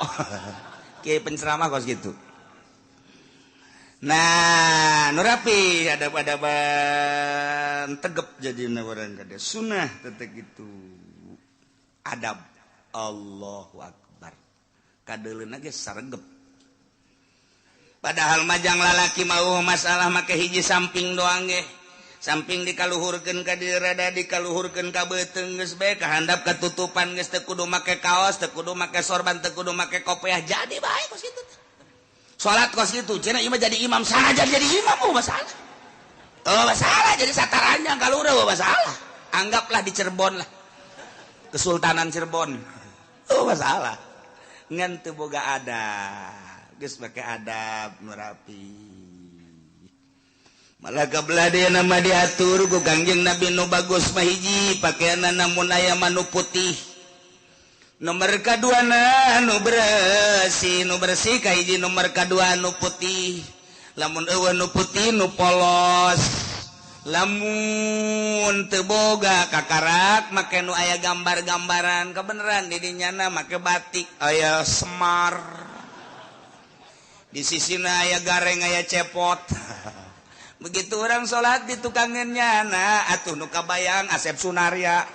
Kiai penceramah kos kitu. Nah, nu rapi adab-adaban tegep jadina urang kade sunnah tetep gitu. Adab Allahu Akbar. Kadeuleuna ge saregep. Padahal majang lalaki mau masalah make hiji samping doang ge. Samping dikaluhurkeun ka dieu rada dikaluhurkeun ka beuteung geus bae kahandap katutupan geus teu kudu make kaos, teu kudu make sorban, teu kudu make kopiah jadi bae kos kitu. Salat kos itu, cenah ieu mah jadi imam saja jadi imam oh masalah. Oh masalah jadi sataranya kalura oh masalah. Anggaplah di Cirebon lah. Kesultanan Cirebon. Oh masalah. Ngan teu boga adab. Geus make adab nu rapi. Malah kabelah dia nama diatur ku Kangjeng Nabi nu bagus mah hiji pakaianna namun aya manu putih. Nomor kedua na nu bersih kahiji nomor kedua nu putih. Lamun eueuh nu putih nu polos. Lamun teu boga kakarak make nu aya gambar-gambaran kebeneran di dinyana make batik aya semar. Di sisina aya gareng aya cepot. Begitu orang salat di tukangeun nyana atuh nu kabayang Asep Sunarya.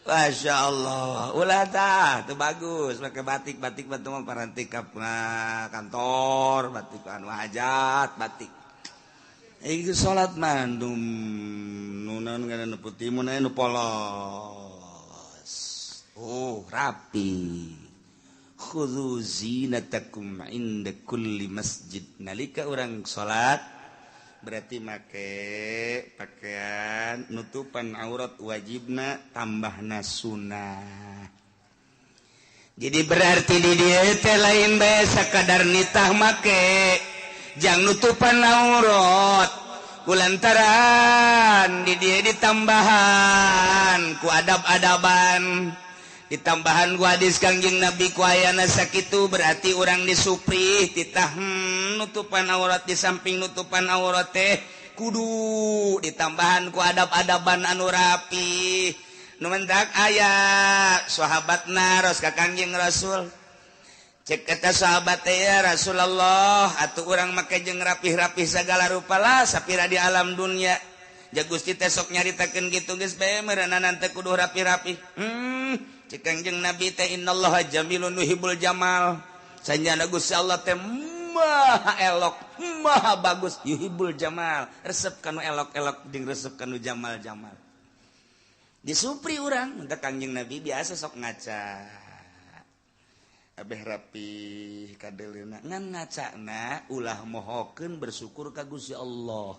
Masya Allah, ulah tah, itu bagus. Pakai batik, batik batu mah parantik kantor, batik anu hajat, batik. Ieu salat mah nu naon ngaranna nu putih mun aya nu polos. Oh, rapi. Khudzu zinatakum inda kulli masjid. Nalika urang salat berarti make pakaian nutupan aurat wajibna tambahna sunnah. Jadi berarti di dieu teh lain bae sakadar nitah make jang nutupan aurat kulantaran di dieu ditambahan ku adab-adaban ditambahan ku hadis Kangjeng Nabi ku ayana sakitu berarti urang disuprih titah nutupan aurat di samping nutupan aurat teh kudu ditambahan ku adab-adaban anu rapi. Nu mentak aya sahabat naros ka Kangjeng Rasul. Cek eta sahabat teh ya Rasulullah atuh urang make jeung rapih-rapih sagala rupa lah sapira di alam dunia. Ja Gusti teh sok nyaritakeun kitu geus bae meureunana teh kudu rapi-rapi. Cek Kangjeng Nabi teh innallaha jamilun yuhibbul jamal. Sanjana Gusti Allah teh maha elok, maha bagus, yuhibbul jamal. Resep kanu elok-elok jeung resep kanu jamal-jamal. Disupri urang, mun Kangjeng Nabi biasa sok ngaca. Abeh rapi kadeuleuna. Ngan ngacana ulah mohokeun bersyukur ka Gusti Allah.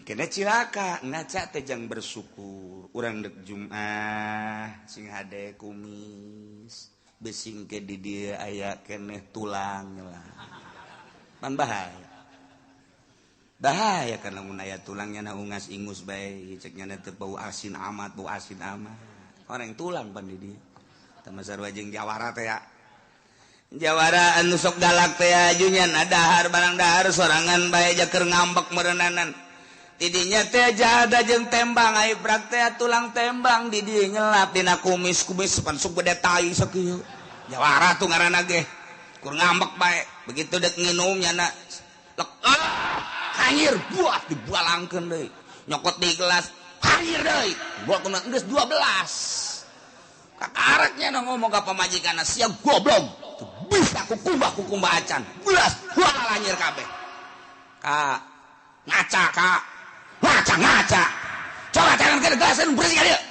Kena cilaka ngaca teh jang bersyukur. Urang dek Jumat sing hade kumis. Besing ke di dieu aya keneh tulang lah. Pan bahaya. Bahaya karena mun aya tulangnya na ungas ingus bae cek nya teh bau asin amat, bau asin amat. Orang tulang pan di dieu. Tah sarua jeung jawara teh ya. Jawara anu sok galak teh ajunya na dahar barang dahar sorangan bae jaker ngambek meureunnanan. Tidinya teh jada jeung tembang ai prak teh tulang tembang di dieu nyelap dina kumis-kumis pan sok gede tai sakieu. Jawara tuh ngaranna ge. Kur ngambek bae. Begitu dek nginum nyana lek hanyir buah dibualangkeun deui. Nyokot di gelas hanyir deui. Buah kumaha geus 12. Kakareknya nu ngomong ka pamajikanna sia goblok. Bisa kukumbah kukumbah acan. Belas buah hanyir kabeh. Kak ngaca kak. Ngaca ngaca. Coba tangan ke gelasan bersih ka dieu.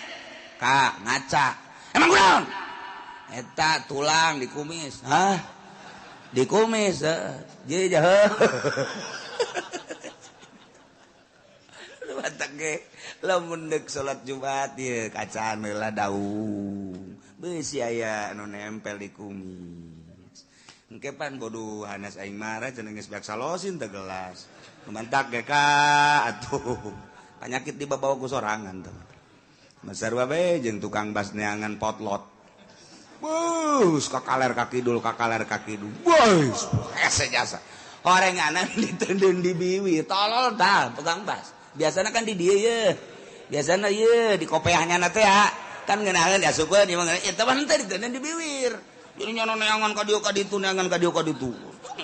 Kak ngaca. Emang kunaon? Eta tulang dikumis. Hah? Dikumis heeh. Jadi jahe. Batak ge lamun deuk salat Jumat ieu kacaan heula daung. Beusi aya anu nempel di kumis. Engke pan bodoh hanas aing marah cenah geus beak salosin teh gelas. Mantak ge ka atuh. Penyakit dibawa ku sorangan tuh. Masarwa bae jeung tukang bas neangan potlot. Bus kakaler kakidul kakaler kakidul. Bus hese jasa. Orenganan diteundeun di biwi, tolol tah tukang bas. Biasana kan di dieu ye. Biasana ye di kopeahnya na teh ya. Kan ngeunaheun diasupkeun ieu mah eta mah henteu diteundeun di biwir. Jadi nyono neangan ka dieu ka ditu neangan ka dieu ka ditu.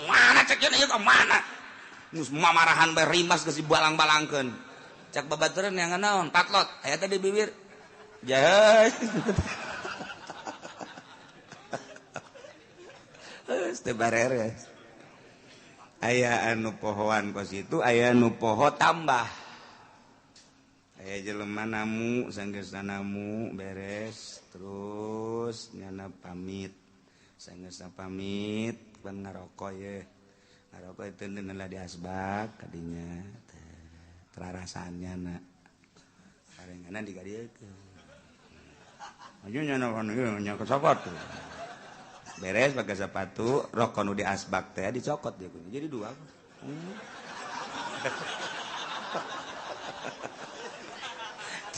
Mana cek ieu ka mana? Geus mamarahan bae rimas geus dibalang-balangkeun. Cak babaturan neangan naon? Patlot aya teh di biwir. Jahe. Geus teu bareres. Aya anu pohoan kos itu, aya anu poho tambah. Aya jelema namu, sanggeusna namu beres, terus nyana pamit. Sanggeusna pamit, pan ngaroko ye. Ngaroko itu lah di asbak kadinya. Terarasaan nyana. Parenganan dikadiekeun. Aju nyana pan ieu nya ke sepatu. Beres pakai sepatu, rokok nu di asbak teh dicokot dia punya. Jadi dua.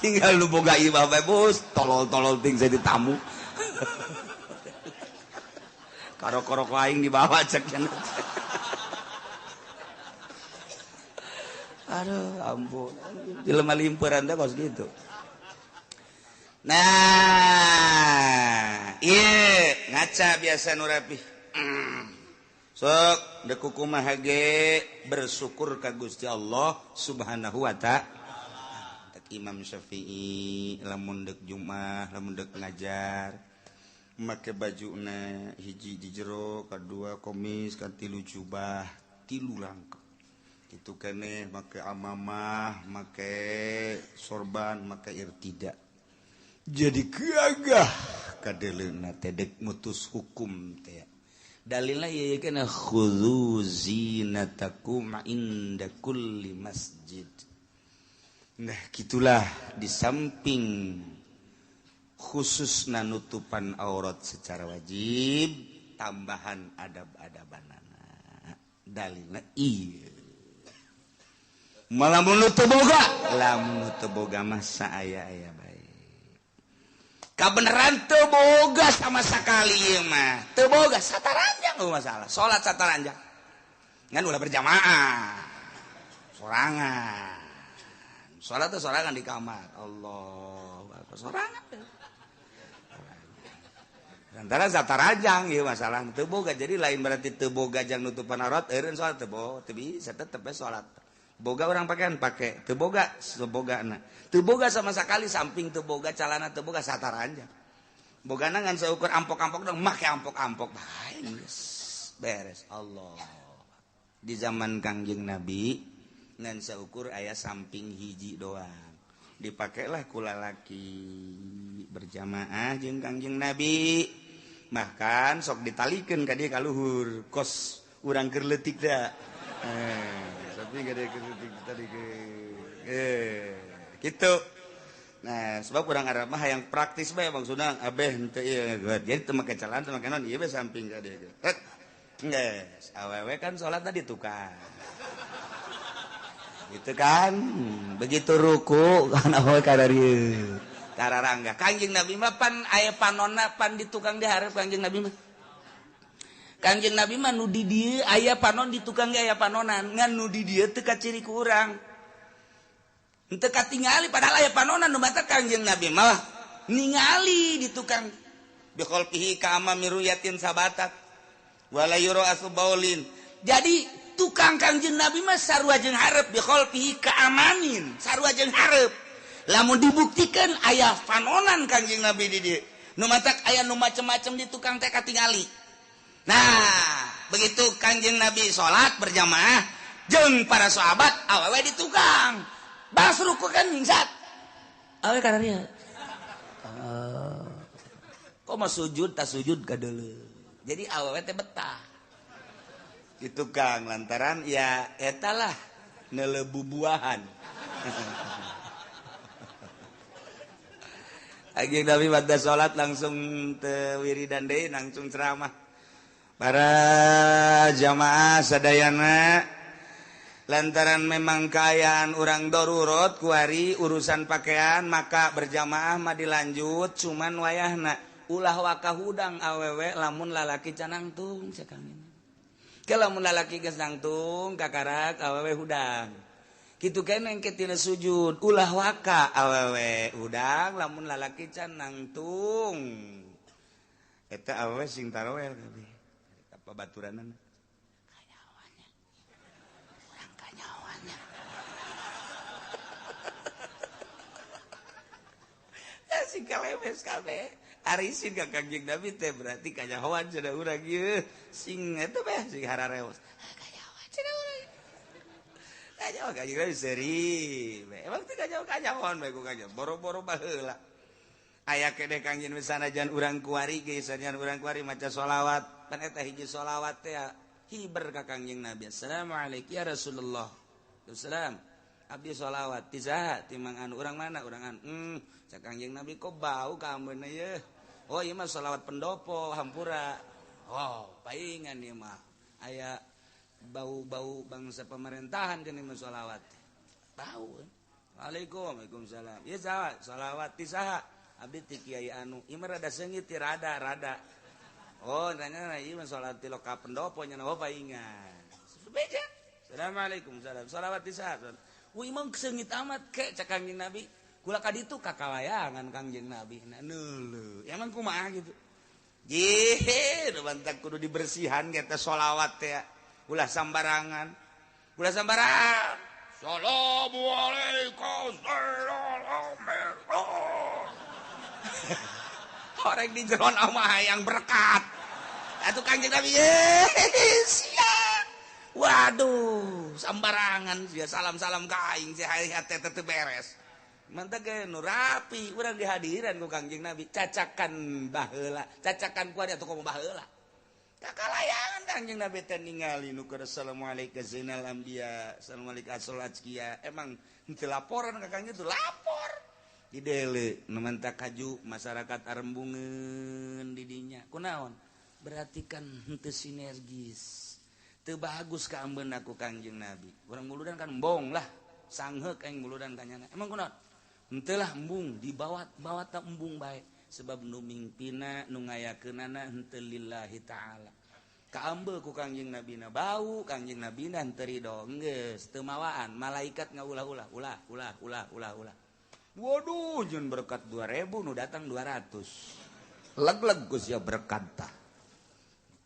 Tinggal lu boga imah bae bos, tolol-tolol ting jadi tamu. Karok-karok aing dibawa cek cenah. Aduh, ampun. Jelema limpuran teh kos gitu. Nah, iya ngaca biasa nu rapih. Sok deuk kumaha ge bersyukur ka Gusti Allah Subhanahu wa ta'ala. Tek Imam Syafi'i lamun deuk Jumat, lamun deuk ngajar make bajuna hiji di jero, kadua komis, katilu jubah, tilu rangkep. Kitu keneh make amamah, make sorban, make irtida. Jadi gagah kadeleuna teh dek mutus hukum teh. Dalilna ieu kana khudzu zinatakum inda kulli masjid. Nah, gitulah di samping khususna nutupan aurat secara wajib, tambahan adab-adabanana. Dalilna ieu. Malamun nu teu boga, lamun nu teu boga mah saaya-aya bae. Kabeneran teu boga sama sekali ieu mah. Teu boga sataranjang eueuh masalah. Salat sataranjang. Ngan ulah berjamaah. Sorangan. Salat teh sorangan di kamar. Allahu akbar. Sorangan. Antara sataranjang ieu masalah teu boga. Jadi lain berarti teu boga jang nutupan aurat eureun salat teu boga, teu bisa tetep we salat. Boga orang pakaian pakai, teu boga sebogana. Teu boga sama sekali samping teu boga calana teu boga sataranjang. Bogana ngan seukur ampok-ampok dong make ampok-ampok bae geus beres. Allah. Di zaman Kangjeng Nabi ngan seukur aya samping hiji doang. Dipakailah ku lalaki berjamaah jeung Kangjeng Nabi. Bahkan sok ditalikeun ka dieu ka luhur kos urang keur leutik da. Tapi gak ada tadi ke gitu. Nah, sebab kurang Arab mah yang praktis bae maksudna abeh henteu ieu. Jadi teu make celana teu make naon ieu bae samping ka dieu. Geus, awewe kan salat tadi tukang. Gitu kan. Begitu ruku kan awewe ka dieu. Tararangga. Kangjeng Nabi mah pan aya panonna pan di tukang dihareup Kangjeng Nabi mah. Kangjeng Nabi mah nu di dieu aya panon di tukang ge aya panonan ngan nu di dieu teu kaciri ku urang. Henteu katingali padahal aya panonan nu mata Kangjeng Nabi mah ningali di tukang biqalbihi ka amami ruyatin sabatat wala yura asbaulin. Jadi tukang Kangjeng Nabi mah sarua jeung hareup biqalbihi ka amamin sarua jeung hareup. Lamun dibuktikan aya panonan Kangjeng Nabi di dieu nu matak aya nu macem-macem di tukang teh katingali. Nah, begitu Kangjeng Nabi salat berjamaah jeung para sahabat awewe di tukang. Bas ruku kan mingsat. Awewe kana dieu. Kok mah sujud ta sujud ka deuleu. Jadi awewe teh betah. Di tukang lantaran ya eta lah neuleuh bubuahan. Kanjeng Nabi pada salat langsung teu wiridan deui, langsung ceramah. Para jamaah sadayana, lantaran memang kaayaan urang darurat kuari urusan pakaian, maka berjamaah mah dilanjut, cuman wayahna ulah waka hudang awewe lamun lalaki can nangtung cek Kangjeng. Ke lamun lalaki geus nangtung kakarak awewe hudang. Kitu keneh engke tina sujud ulah waka awewe hudang lamun lalaki can nangtung. Eta awewe sing tarawel kabeh. Apa baturanana? Kanyawannya. Urang kanyawannya. Sing kalemes kabeh. Arisin ka Kangjeng Nabi teh berarti kanyahoan cenah urang ieu. Sing eta beh sing harareos. Kanyahoan cenah urang. Kanyahoan Kangjeng Nabi seuri. Emang teh kanyahoan bae ku kanjeng. Boro-boro baheula. Aya keneh Kangjeng sanajan urang kuari ge sanajan urang kuari maca sholawat. Pan eta hiji sholawat teh hiber ka Kangjeng Nabi. Assalamualaikum ya Rasulullah. Assalam. Abdi sholawat ti saha ti mang anu urang mana urang anu. Cak Kangjeng Nabi kok bau kaambeuna ye. Oh ieu mah sholawat pendopo hampura. Oh paingan ieu mah. Aya bau-bau bangsa pemerintahan geuning mah sholawat. Bau. Waalaikum, waalaikumsalam. Ieu saha sholawat ti saha? Abdi ti kiai anu. Ieu mah rada seungit ti rada-rada. Oh nanya ieu mah sholawat ti loka pendopo nya oh paingan. Beja. Assalamualaikum salam. Sholawat ti saha? Wih emang seungit amat ke cak Kangjeng Nabi. Kula ka ditu kakalayangan Kangjeng Nabi. Nah neuleuh. Emang kumaha gitu. Jih, nu bantak kudu dibersihan ge teh sholawat teh. Ulah sambarangan. Ulah sambarangan. Assalamualaikum. Orang di jeron mah hayang berkat. Atuh Kangjeng Nabi siap. Waduh, sambarangan sia salam-salam ka aing sia hate teh beres. Mantap ge nu rapi urang dihadiran ku Kangjeng Nabi, cacakan baheula, cacakan ku atuh komo baheula. Kakalayangan Kangjeng Nabi teh ningali nu keur assalamualaikum zainal anbiya, assalamualaikum asal azkiya. Emang henteu laporan ka Kangjeng itu lapor. Didele nu mantak kaju masyarakat arembungeun di dinya. Kunaon? Berarti kan henteu sinergis. Teu bagus ka ambeuna ku Kangjeng Nabi. Urang muludan kan embong lah, sangheuk aing muludan kanyana. Emang kunaon? Henteu lah embung, dibawa-bawa ta embung bae. Sebab nu mingpina nu ngayakeunana henteu lillahi ta'ala. Kaambe ku Kangjeng Nabina bau, Kangjeng Nabina henteu ridho geus teu mawaan, malaikat ngaulah-ulah, ulah ulah ulah ulah ulah. Waduh, jeung berkat 2000 nu datang 200. Leg-leg geus sia berkat tah.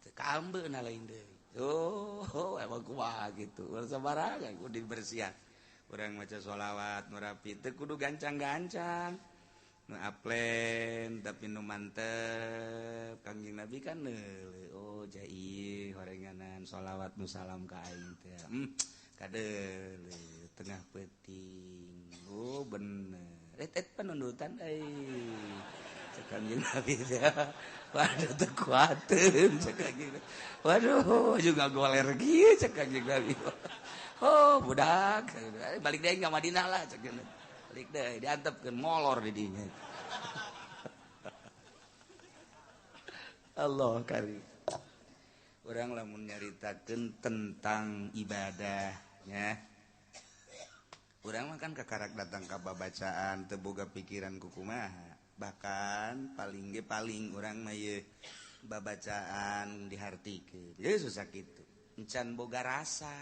Teu kaambe na lain deui. Oh, emang kumaha gitu. Urang sabarangan kudu dibersihan. Urang maca sholawat nu rapi teu kudu gancang-gancang. Nu aplen tapi nu mantep. Kangjeng Nabi kan neuleuh. Oh, jai horenganan sholawat nu salam ka aing teh. Kadeuleuh tengah peuting. Oh, bener. Et penundutan euy. Cek Kangjeng Nabi teh. Waduh teu kuateun cek Kangjeng. Waduh, juga goler kieu cek Kangjeng Nabi. Oh, budak, balik deui ka Madinah lah cek. Balik deui diantepkeun molor di dinya. Allah karim. Urang lamun nyaritakeun tentang ibadahnya. Urang mah kan kakarak datang ka babacaan teu boga pikiran ku kumaha. Bahkan paling ge paling urang mah ye babacaan dihartikeun. Ye susah kitu. Encan boga rasa.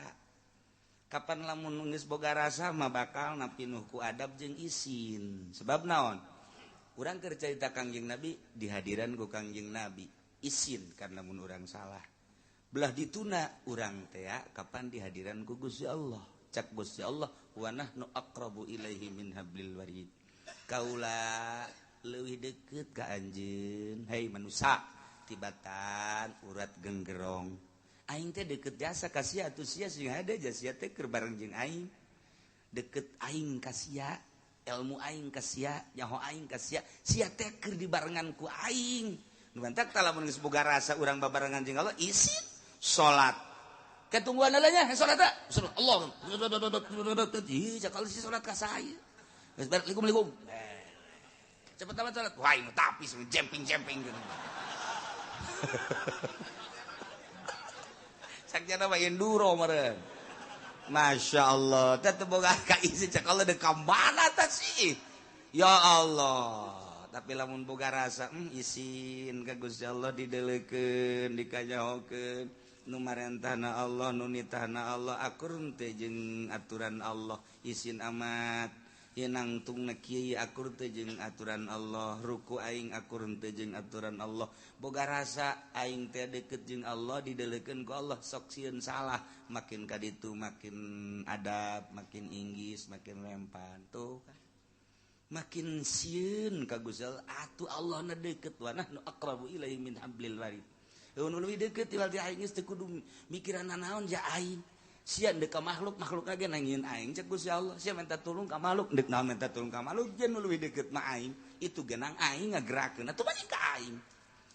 Kapan lamun geus boga rasa mah bakal napinuh ku adab jeung isin. Sebab naon? Urang keur carita Kangjeng Nabi dihadiran ku Kangjeng Nabi. Isin karena mun urang salah. Belah dituna urang teh kapan dihadiran ku Gusti Allah. Cak Gusti Allah wa nahnu aqrabu ilaihi min hablil warid. Kaula leuwih deukeut ka anjeun. Hei manusa, tibatan urat genggerong. Aing teh deukeut jasa ka sia atuh sia sing hade sia teh keur bareng jeung aing. Deukeut aing ka sia, ilmu aing ka sia, nyaho aing ka sia, sia teh keur dibarengan ku aing. Nu bantak tah lamun geus boga rasa urang babarengan jeung Allah isin salat. Ketungguan nya salat teh. Allah. Ih, cakal si salat ka saya. Geus balik likum. Cepet amat salat. Wah, aing tapis jemping-jemping gitu. Sakjana mah enduro meureun. Masya Allah, teh teu boga ka isi cek Allah deuk ka mana tah sih. Ya Allah, tapi lamun boga rasa isin ka Gusti Allah dideulekeun, dikanyahokeun. Nu marentahna Allah, nu nitahna Allah, akur teh jeung aturan Allah, isin amat. Ieu nangtungna kieu akur teh jeung aturan Allah, ruku aing akur teh jeung aturan Allah. Boga rasa aing teh deket jeung Allah, dideulekeun ku Allah, sok sieun salah, makin ka ditu makin adab, makin inggis, makin lempan tuh kan. Makin sieun ka Gusti Allah, atuh Allah na deket wa nahnu aqrabu ilaihi min hablil warid. Nu leuwih deukeut tiwal ti aing geus teu kudu mikiran nanaon ja aing. Sia deuk ka makhluk, makhluk ge nangieun aing cek Gusti Allah. Sia minta tulung ka makhluk, deuk naon minta tulung ka makhluk, jeung nu leuwih deukeut mah aing. Itu genang aing ngagerakeun atuh balik ka aing.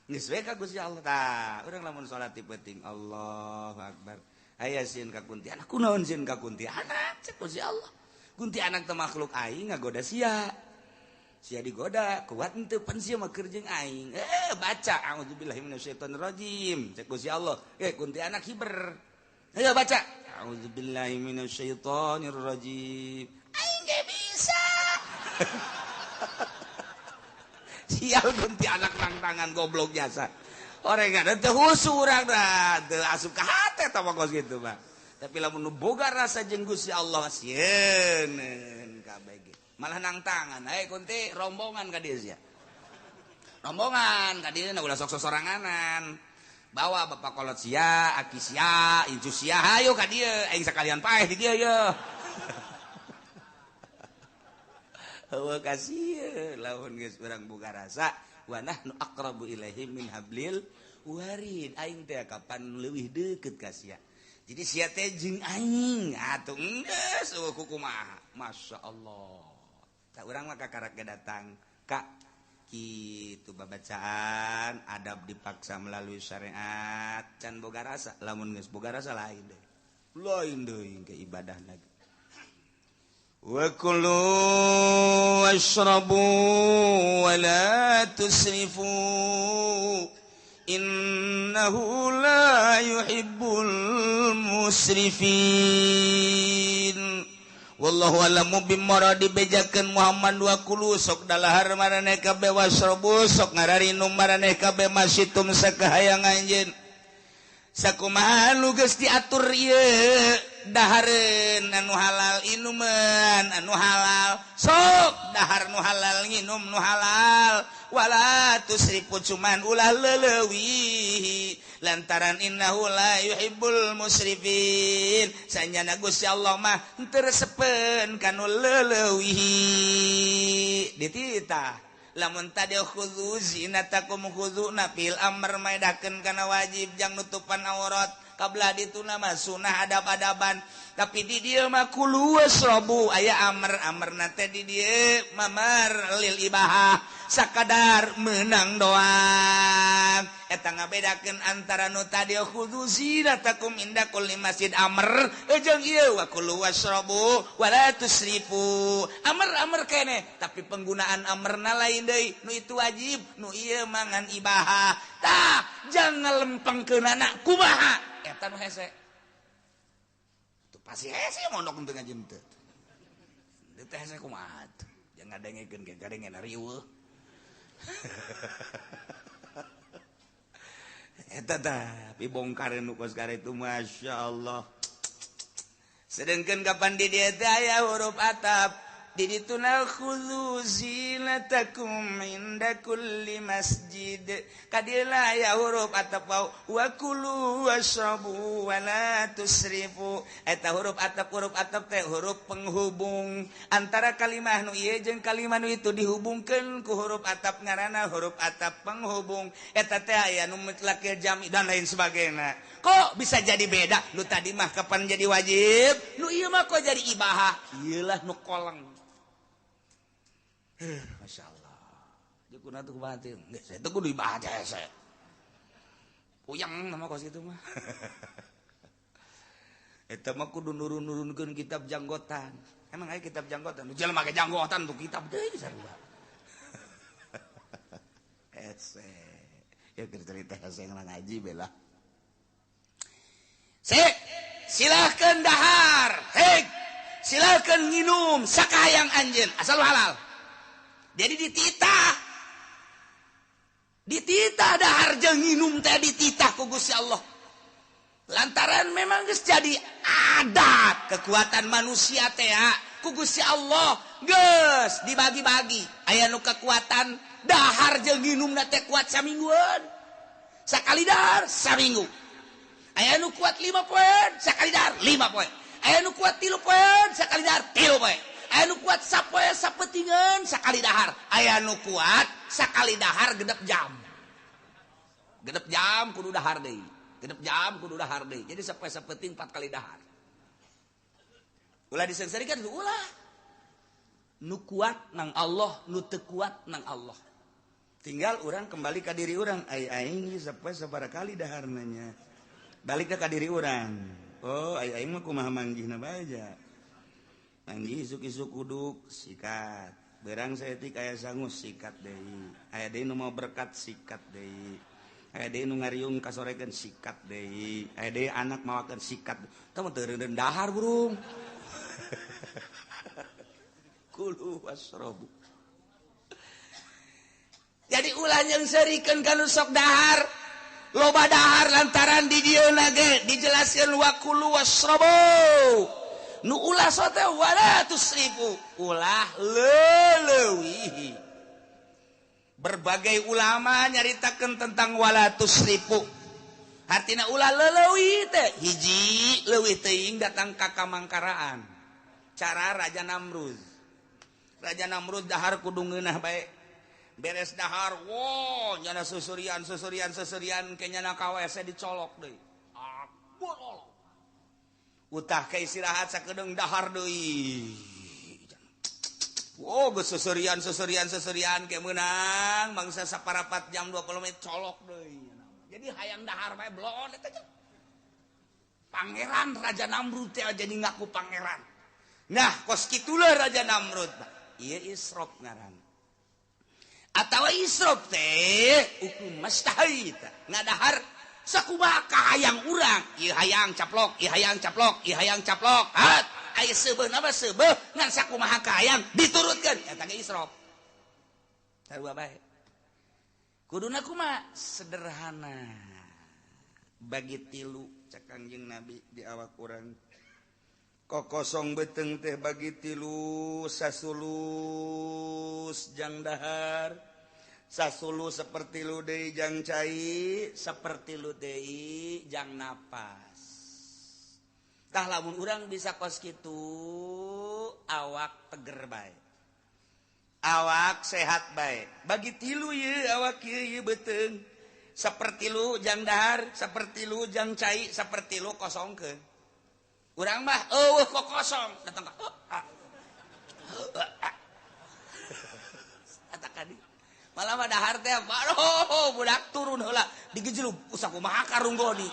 Geus we ka Gusti Allah. Tah, urang lamun salat ti peuting Allahu Akbar. Aya sieun ka kuntianak, kunaon sieun ka kuntianak cek Gusti Allah. Kuntianak teh makhluk aing ngagoda sia. Sia digoda kuat henteu pan sia mah keur jeung aing. Baca auzubillahi minasyaitonirrajim cek Gusti Allah. Kuntianak hiber. Ayo baca auzubillahi minasyaitonirrajim. Aing ge bisa. Sial kuntianak nang tangan goblok jasa. Orang ada teu husu urang da teu asup ka hate tah mah kos kitu mah. Tapi lamun nu boga rasa jeung Gusti Allah sieun kabeh. Malah nang tangan, hey kunti rombongan ka dieu sia. Rombongan ka dieu ulah sok sosoranganan. Bawa bapak kolot sia, aki sia, incu sia, hayu ka dieu, aing sakalian paeh di dieu ye. Heueuh kasieun lamun geus urang boga rasa wa nahnu aqrabu ilaihi min hablil warid. Aing teh kapan leuwih deukeut ka sia. Jadi sia teh jeung aing atuh geus eueuh kumaha. Masya Allah. Tak urang mah kakarak ge datang ka kitu babacaan adab dipaksa melalui syariat can boga rasa lamun geus boga rasa lain deui lain deui ke ibadahna. Wa kulu washrabu wa la tusrifu innahu la yuhibbul musrifin. Wallahu alamu bimara dibejakeun Muhammad wa kulu sok dalahar maraneh kabeh wasrobu sok ngararinum maraneh kabeh masitum sakahayang anjeun. Sakumaha nu geus diatur ieu dahareun anu halal inuman anu halal sok dahar nu halal nginum nu halal wala tusrifu cuman ulah leleuwih lantaran innahu la yuhibbul musrifin sanyana Gusti Allah mah henteu resepeun kanu leleuwih dititah lamun tadi khudzu zinatakum khudzu fil amr maedakeun kana wajib jang nutupan aurat kabla dituna mah sunah adab-adaban tapi di dieu mah kulu wasrabu aya amr amrna teh di dieu mamar lil ibahah sakadar menang doang eta ngabedakeun antara nu tadi khudzu zinatakum inda kulli masjid amr jeung ieu wa kulu wasrabu wala tusrifu amr-amr keneh tapi penggunaan amrna lain deui nu itu wajib nu ieu mangan ibahah tah jangan lempengkeunana kumaha eta nu hese tuh pasti hese mondok teu ngaji teu teu hese kumaha tuh jangan ngadengekeun ge gadengena riweuh eta tah pibongkar nu kos itu Masya Allah. Sedengkeun kapan di dieu teh aya huruf atap di dituna khudzu zinatakum inda kulli masjid kadila aya huruf atap wa kulu wasrabu wa la tusrifu eta huruf atap teh huruf penghubung antara kalimah nu ieu jeung kalimah nu itu dihubungkeun ku huruf atap ngaranna huruf atap penghubung eta teh aya nu mutlakil jami dan lain sebagainya. Kok bisa jadi beda? Nu tadi mah kapan jadi wajib, nu ieu mah kok jadi ibahah. Ieu lah nu koleng. Masya Allah. Dia kuna tuh kumaha teh? Geus eta kudu ibahah hese. Puyeng nama kos itu mah. Eta mah kudu nurun-nurunkeun kitab janggotan. Emang aya kitab janggotan? Nu jelema ge janggotan tuh kitab deui sarua. Hese. Ya cerita hese ngaji bela. Sik, silahkan dahar. Hei, silahkan minum sakahayang anjeun asal halal. Jadi dititah. Dititah dahar jeung nginum teh dititah ku Gusti Allah. Lantaran memang geus jadi adat kekuatan manusia teh ku Gusti Allah geus dibagi-bagi. Aya nu kekuatan dahar jeung nginumna teh kuat samingguan. Sakali dahar saminggu. Aya nu kuat 5 poe, sakali dahar 5 poe. Aya nu kuat 3 poe, sakali dahar 3 poe. Aya nu kuat sapoe sapetingan sakali dahar. Aya nu kuat sakali dahar genep jam. Genep jam kudu dahar deui. Genep jam kudu dahar deui. Jadi sapoe sapeting 4 kali dahar. Ulah disengsarikan ulah. Nu kuat nang Allah, nu teu kuat nang Allah. Tinggal urang kembali ka diri urang, ai aing sapoe sabaraha kali daharna nya. Balik ka diri urang. Oh, ai aing mah kumaha manggihna bae ja. Manggih isuk-isuk uduk sikat. Berang saeutik aya sangus sikat deui. Aya deui nu mau berkat sikat deui. Aya deui nu ngariung kasorekeun sikat deui. Aya deui anak mawakeun sikat. Tah mah teu reundeun dahar burung. Kulu wasrobu. Jadi ulah nyeungseurikeun ka nu sok dahar. Loba dahar lantaran di dieu ge dijelaskeun wa kulu wasrobu. Nu ulah sote wala tusrifu, ulah leleuwihi. Berbagai ulama nyaritakeun tentang wala tusrifu. Artina ulah leleuwih teh hiji leuwih teuing datang ka kamangkaraan. Cara Raja Namrud. Raja Namrud dahar kudu ngeunah bae. Beres dahar, wo nyana susurian susurian susurian ke nyana ka WC dicolok deui. Ah, bolol. Utah ke istirahat sakedeung dahar deui. Wo geus susurian susurian susurian ke meunang mangsa saparapat jam 20 menit colok deui. Jadi hayang dahar bae blon eta teh. Pangeran Raja Namrud teh jadi ngaku pangeran. Nah, kos kitulah Raja Namrud. Ieu israf ngaran. Atawa israf teh hukum mastahita ngadahar sakumaha kahayang urang, ieu hayang caplok, ieu hayang caplok, ieu hayang caplok. Hat, aya seubeuh nama seubeuh ngan sakumaha kahayang diturutkeun eta ge israf. Sarua bae. Kuduna kumaha? Sederhana. Bagi tilu cek Kangjeng Nabi di awak urang. Kokosong beteng teh bagi tilu sasulus jang dahar, sasulu seperti lu deui jang cai, seperti lu deui jang napas. Tah lamun urang bisa kos kitu awak teger bae, awak sehat bae. Bagi tilu ye awak ye beteng, seperti lu jang dahar, seperti lu jang cai, seperti lu kosongkeun. Urang mah eueuh kok kosong datang ka eta kadi malah mah dahar teh aduh budak turun heula digejelug usah kumaha karunggoni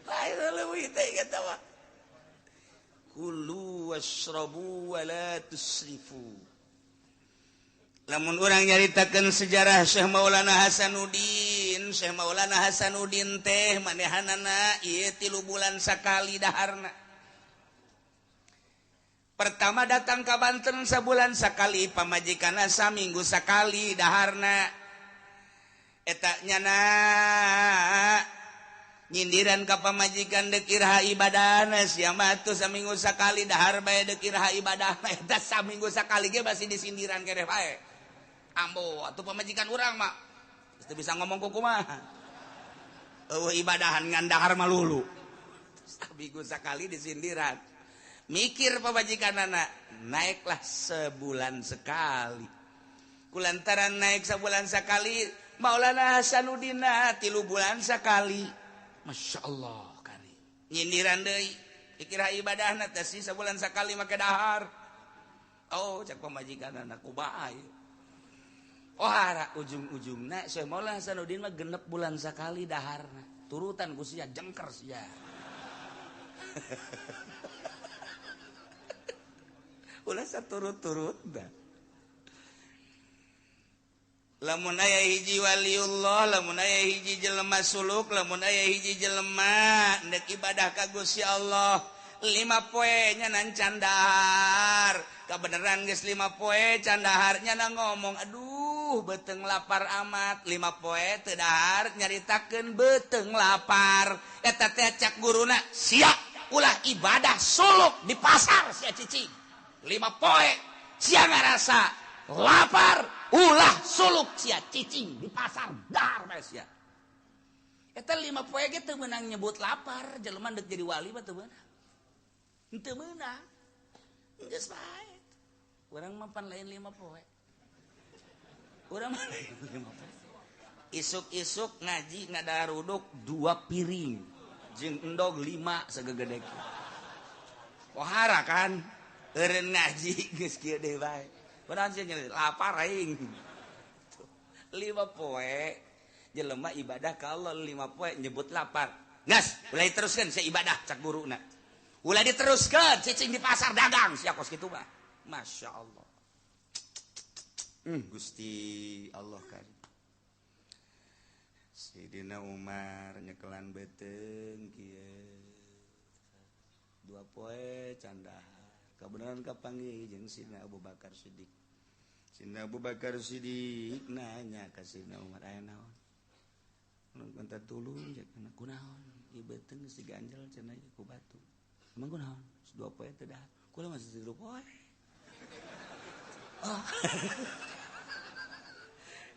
bae leuwih teh eta mah kulu wasrabu wala tusrifu. Lamun urang nyaritakeun sejarah Syekh Maulana Hasanuddin, Syekh Maulana Hasanuddin teh manehanana ieu 3 bulan sakali daharna. Pertama datang ka Banten sabulan sakali, pamajikanna saminggu sakali daharna. Eta nyana nyindiran ka pamajikan deuk iraha ibadahna sia mah atuh saminggu sakali dahar bae deuk iraha ibadahna eta saminggu sakali ge masih disindiran keneh bae. Ambo atuh pamajikan urang mah teu bisa ngomong kumaha. Eueuh ibadahan ngan dahar malulu. Saminggu sakali disindiran. Mikir pamajikanana, naiklah sebulan sekali. Kulantaran naik sebulan sekali, Maulana Hasanuddin 3 bulan sekali. Masya Allah kari. Nyindiran deui, dikira ibadahna teh sih sebulan sekali make dahar. Oh, cek pamajikanana kumaha ieu. Oh, hara ujung-ujungna Syekh Maulana Hasanuddin mah 6 bulan sekali daharna. Turutan ku sia jengker sia. Ulah saturut-turut dah. Lamun aya hiji waliullah, lamun aya hiji jelema suluk, lamun aya hiji jelema ndek ibadah ka Gusti Allah 5 poe nya nan candahar. Kabeneran geus 5 poe candahar nya na ngomong aduh beuteung lapar amat 5 poe teu dahar nyaritakeun beuteung lapar. Eta teh cak guruna sia ulah ibadah suluk di pasar sia cicing 5 poe sia ngarasa lapar ulah suluk sia cicing di pasar dahar bae sia. Eta 5 poe ge teu meunang nyebut lapar, jelema deuk jadi wali mah teu meunang. Teu meunang. Geus bae. Urang mah pan lain 5 poe. Urang mah lain 5 poe. Isuk-isuk ngaji ngadaruduk 2 piring jeung endog 5 sagegede. Pohara kan eureun ngaji geus kieu deui bae. Beneran sih lapar aing. 5 poe jelema ibadah ka Allah 5 poe nyebut lapar. Gas, ulah diteruskeun sia ibadah cak guruna. Ulah diteruskeun cicing di pasar dagang sia kos kitu mah. Masya Allah. Gusti Allah karim. Sidina Umar nyekelan beuteung kieu. 2 poe candahar. Kebenaran kapanggih jeung Sidina Abu Bakar Siddiq. Sidina Abu Bakar Siddiq nanya ka Sidina Umar aya naon? Mun minta tulung cek kunaon? Ieu beuteung geus diganjel cenah ku batu. Emang kunaon? 2 poe teu dahar. Kula masih 3 poe. Oh.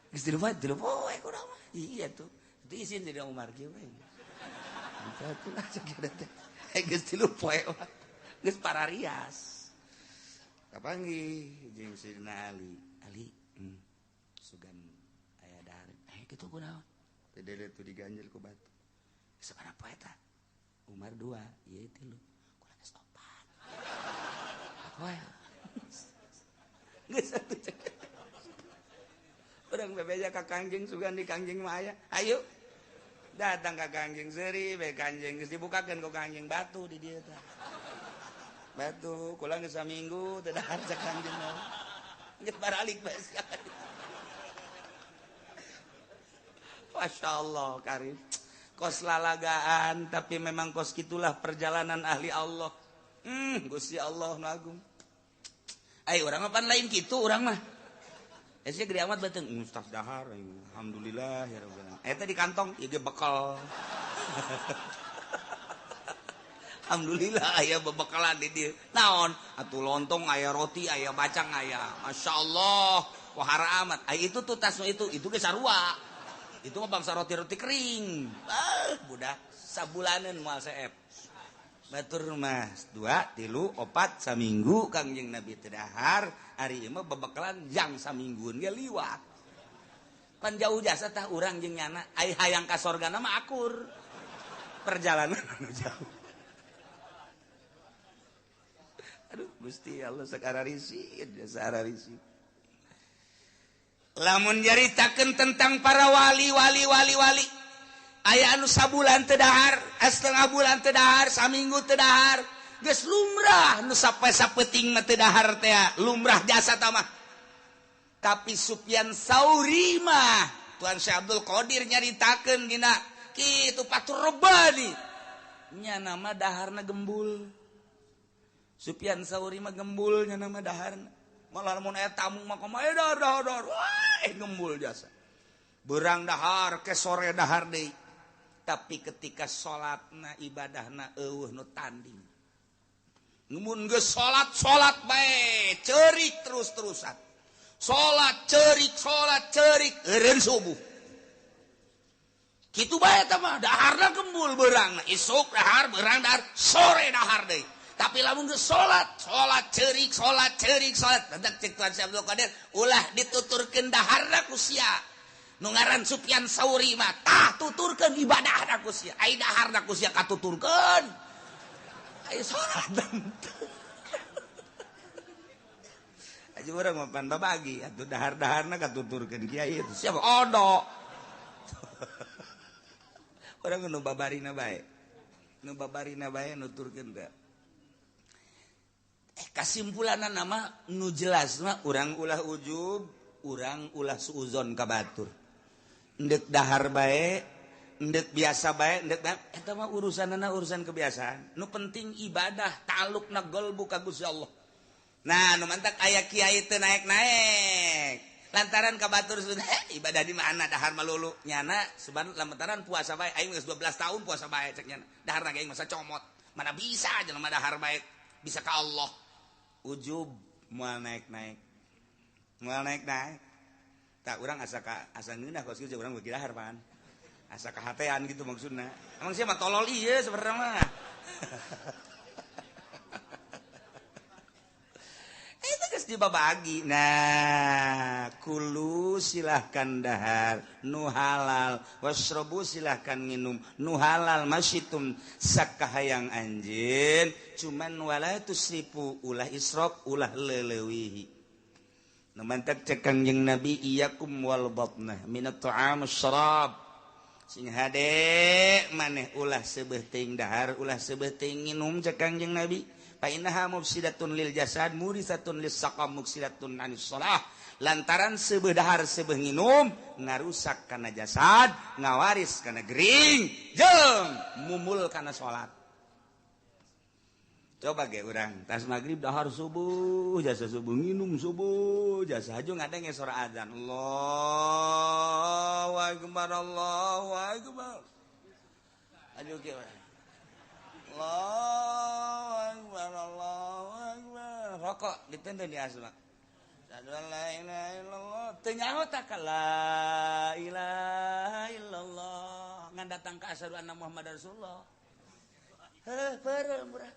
Geus 3 poe, 3 poe kunaon mah. Iya tuh. Itu isin Sidina Umar kieu we. Satu lah cek teh. Geus 3 poe mah. Geus pararias. Kapanggih jeung Sidina Ali. Ali, sugan aya dahar. Kitu kunaon? Teu dele tuh diganjel ku batu. Sabaraha poe eta? Umar 2, ieu 3. Kula geus 4. Poe. Geus atuh cek. Urang bebeja ka Kangjeng sugan di Kangjeng mah aya. Ayo. Datang ka Kangjeng seuri we Kangjeng geus dibukakeun ku Kangjeng batu di dieu tah. Batu kula geus saminggu teu dahar cak Kangjeng mah. Geus baralik bae sia. Masya Allah karim. Kos lalagaan tapi memang kos gitulah perjalanan ahli Allah. Gusti Allah nu agung. Ai urang mah pan lain kitu urang mah. Sia gede amat beuteung mustaf dahar alhamdulillah ya rabbil alamin. Eta di kantong ieu ge bekal. Alhamdulillah aya bebekalan di dieu. Naon? Atuh lontong aya roti aya bacang aya. Masyaallah, wahara amat. Ai itu tuh tas itu ge sarua. Itu mah bangsa roti-roti kering. Ah, budak sabulaneun moal seep. Batur mah 2, 3, 4 saminggu Kangjeng Nabi teu dahar, ari ieu mah bebekalan jang saminggueun ge liwat. Pan jauh jasa tah urang jeung nyana, ai hayang ka sorgana mah akur. Perjalanan anu jauh. Aduh Gusti Allah sakararisin, sakararisin. Lamun nyaritakeun tentang para wali wali wali wali. Aya anu sabulan teu dahar, setengah bulan teu dahar, saminggu teu dahar. Geus lumrah nu sampai sapeuting mah teu dahar teh, lumrah jasa tah mah. Tapi Sufyan Sauri mah Tuan Syekh Abdul Qadir nyaritakeun dina kitu Fathur Rabbani. Nya nama daharna gembul. Sufyan Sauri mah gembul nya nama daharna. Malah mun aya tamu mah kumaha dahar dahar dahar. Wah, gembul jasa. Berang dahar ke sore dahar deui. Tapi ketika salatna ibadahna eueuh nu tanding. Mun geus salat salat bae, ceurik terus-terusan. Salat ceurik, salat ceurik eureun subuh. Kitu bae eta mah daharna gembul beurangna, isuk dahar, beurang dahar, sore dahar deui. Tapi lamun geus salat, salat ceurik, salat ceurik, salat. Tentang cek Tuan Syekh Abdul Qadir, ulah dituturkeun daharna ku sia. Nu ngaran Sufyan Sauri mah tah tuturkeun ibadahna ku sia. Ai daharna ku sia katuturkeun. Ai salat teu. Aja urang mah pan babagi atuh dahar-daharna katuturkeun kiai itu. Siapa odo. Urang nu babarina bae. Nu babarina bae nuturkeun teh. Kasimpulanna nama nu jelas mah urang ulah ujub Urang ulah suuzon ka batur. Endek dahar bae, endek biasa bae, endek eta mah urusanana urusan kebiasaan. Nu penting ibadah, ta'alluqna qalbu ka Gusti Allah. Nah, nu mantak aya kiai teu naek-naek. Lantaran ka batur ibadah di mana dahar malulu nyana seban lantaran puasa bae aing geus 12 tahun puasa bae cek nyana. Dahar aing masa comot. Mana bisa jelema dahar bae bisa ka Allah. Ujub moal naek-naek. Moal naek-naek. Tak urang asa ka asa ngeunah kos kieu urang beuki dahar pan. Asa kahatean gitu maksudna. Emang sia mah tolol ieu sebenarnya mah. Itu geus dibabagi. Nah, kulu silahkan dahar nu halal, wasrobu silahkan nginum nu halal masyitum sakahayang anjeun, cuman wala tusrifu ulah israf ulah leulewihi. Nu mantak cek Kangjeng Nabi iyakum wal batnah minat ta'am syarab. Sing hade maneh ulah seubeuh teuing dahar, ulah seubeuh teuing nginum cek Kangjeng Nabi. Fa innaha mufsidatun lil jasad murisatun lis saqam muksidatun anis shalah. Lantaran seubeuh dahar seubeuh nginum ngarusak kana jasad, ngawaris kana gering, jeung mumul kana salat. Coba ge urang tas magrib dahar subuh, jasa subuh nginum subuh, jasa haju ngadenge sora azan. Allahu akbar, Allahu akbar. Aduh ge urang. Allahu akbar, Allahu akbar. Rokok ditenden di asma. Asyhadu an la ilaha illallah. Teu nyaho tak la ilaha illallah. Ngan datang ka asyhadu anna Muhammadar Rasulullah. Heuh, peureum murah.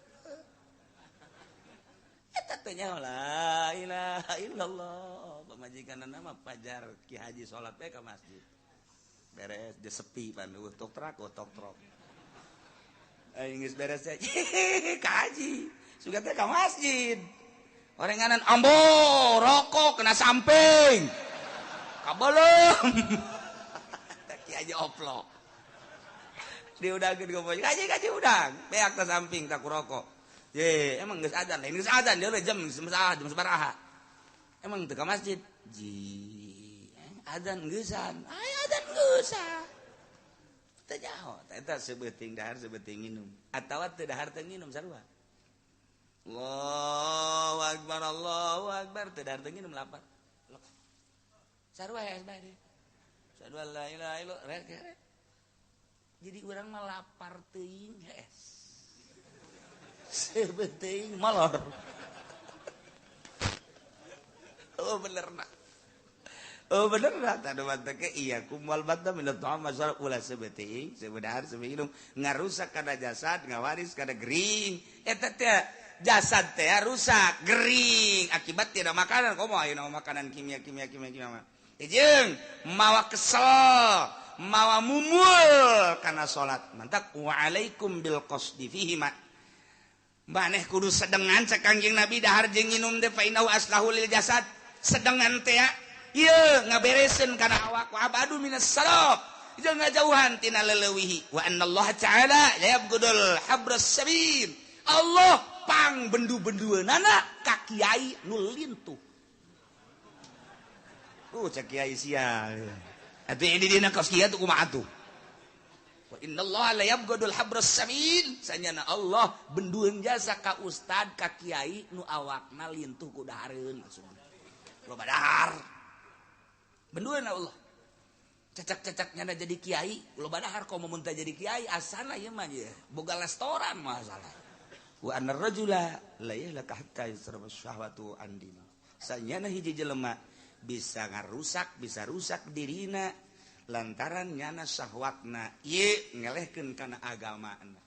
Eta teh nyaho la ilaha illallah. Pamajikanna mah pajar Ki Haji salat we ka masjid. Beres dia sepi pan eueuh tok trak tok trok. Aing geus beres teh ka haji. Sugan teh ka masjid. Orenganan ambo rokok kena samping. Kabelum. Teh Ki Haji oplok. Diudangkeun ku kaji kaji udang, beak ta samping tak ku rokok. Ye, emang geus adzan, lain geus adzan deui jam jam sabaraha. Emang teu ka masjid. Ji, adzan geusan. Aya adzan geusan. Teu nyaho, eta sebeuting dahar sebeuting nginum. Atawa teu dahar teu nginum sarua. Allahu akbar, Allahu akbar, teu dahar teu nginum lapar. Sarua ya bae. Asyhadu an la ilaha illallah. Jadi urang mah lapar teuing hees. Sebeteng molor. Oh bener nak. Oh bener nak. Tadu manteke iya kumal batta minat ta'am masyarakat ulah sebeteng, sebedahar sebinum ngarusak kana jasad, ngawaris kana gering. Eta teh jasad teh rusak, gering akibat tidak makanan. Komo ayeuna makanan kimia kimia kimia kimia. Jeung mawa kesel, mawa mumul kana salat. Mantak wa alaikum bil qasdi fihi ma. Maneh kudu sedengan cek Kangjeng Nabi dahar jeung nginum teh fa innahu aslahu lil jasad. Sedengan teh ieu ngabereseun kana awak wa abadu minas sarab. Jeung ngajauhan tina leleuwihi wa annallaha ta'ala la yabghudul habras sabil. Allah pang bendu-bendueunana ka kiai nu lintuh. Cek kiai sia. Atuh ini dina kos kieu tuh kumaha atuh? Wa innallaha la yabghadul habras samin. Sanyana Allah bendueun jasa ka ustad ka kiai nu awakna lintuh ku dahareun maksudna. Loba dahar. Bendueun Allah. Cecak-cecak nyana jadi kiai, loba dahar komo mun teu jadi kiai asana ieu mah ieu. Boga restoran masalah. Wa annar rajula la yahlaka hatta yusraba syahwatu an dini. Sanyana hiji jelema bisa ngarusak, bisa rusak dirina lantaran nyana syahwatna ieu ngelehkeun kana agamana.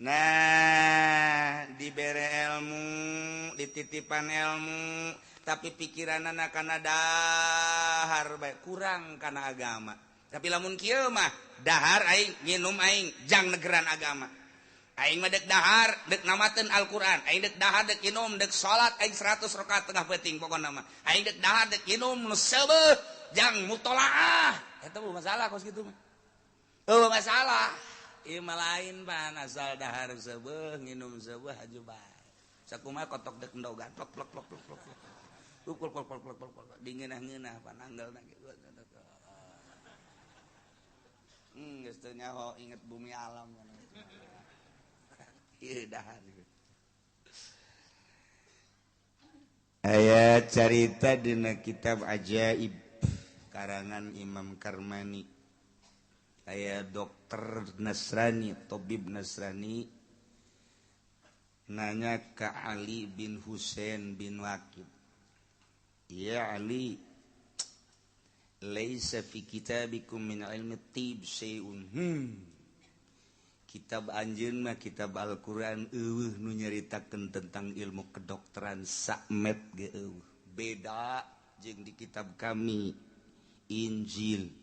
Nah, dibere ilmu, dititipan ilmu, tapi pikiranana kana dahar bae kurang kana agama. Tapi lamun kieu mah dahar aing, nginum aing, jang negeran agama. Aing mah dek dahar, dek namateun Al-Qur'an. Aing dek dahar, dek inum, dek salat aing 100 rakaat tengah peuting pokona mah. Aing dek dahar, dek inum nu seubeuh jang mutolaah. Eta mah masalah kos kitu mah. Eueuh masalah. Ieu mah lain pan asal dahar seubeuh, nginum seubeuh haju bae. Sakumaha kotok dek endogan plok plok plok plok plok. Pul pul pul pul pul dingeunah-ngeunah pananggal na gitu. Geus teu nyaho inget bumi alam. Ieu dahar. Aya carita dina kitab Ajaib karangan Imam Karmani. Aya dokter Nasrani, tabib Nasrani nanya ke Ali bin Husain bin Waqid. Ya Ali, laisa fi kitabikum min ilmi tib syai'un. Kitab anjeun mah kitab Al-Qur'an eueuh nu nyaritakeun tentang ilmu kedokteran sakmet ge eueuh. Beda jeung di kitab kami Injil.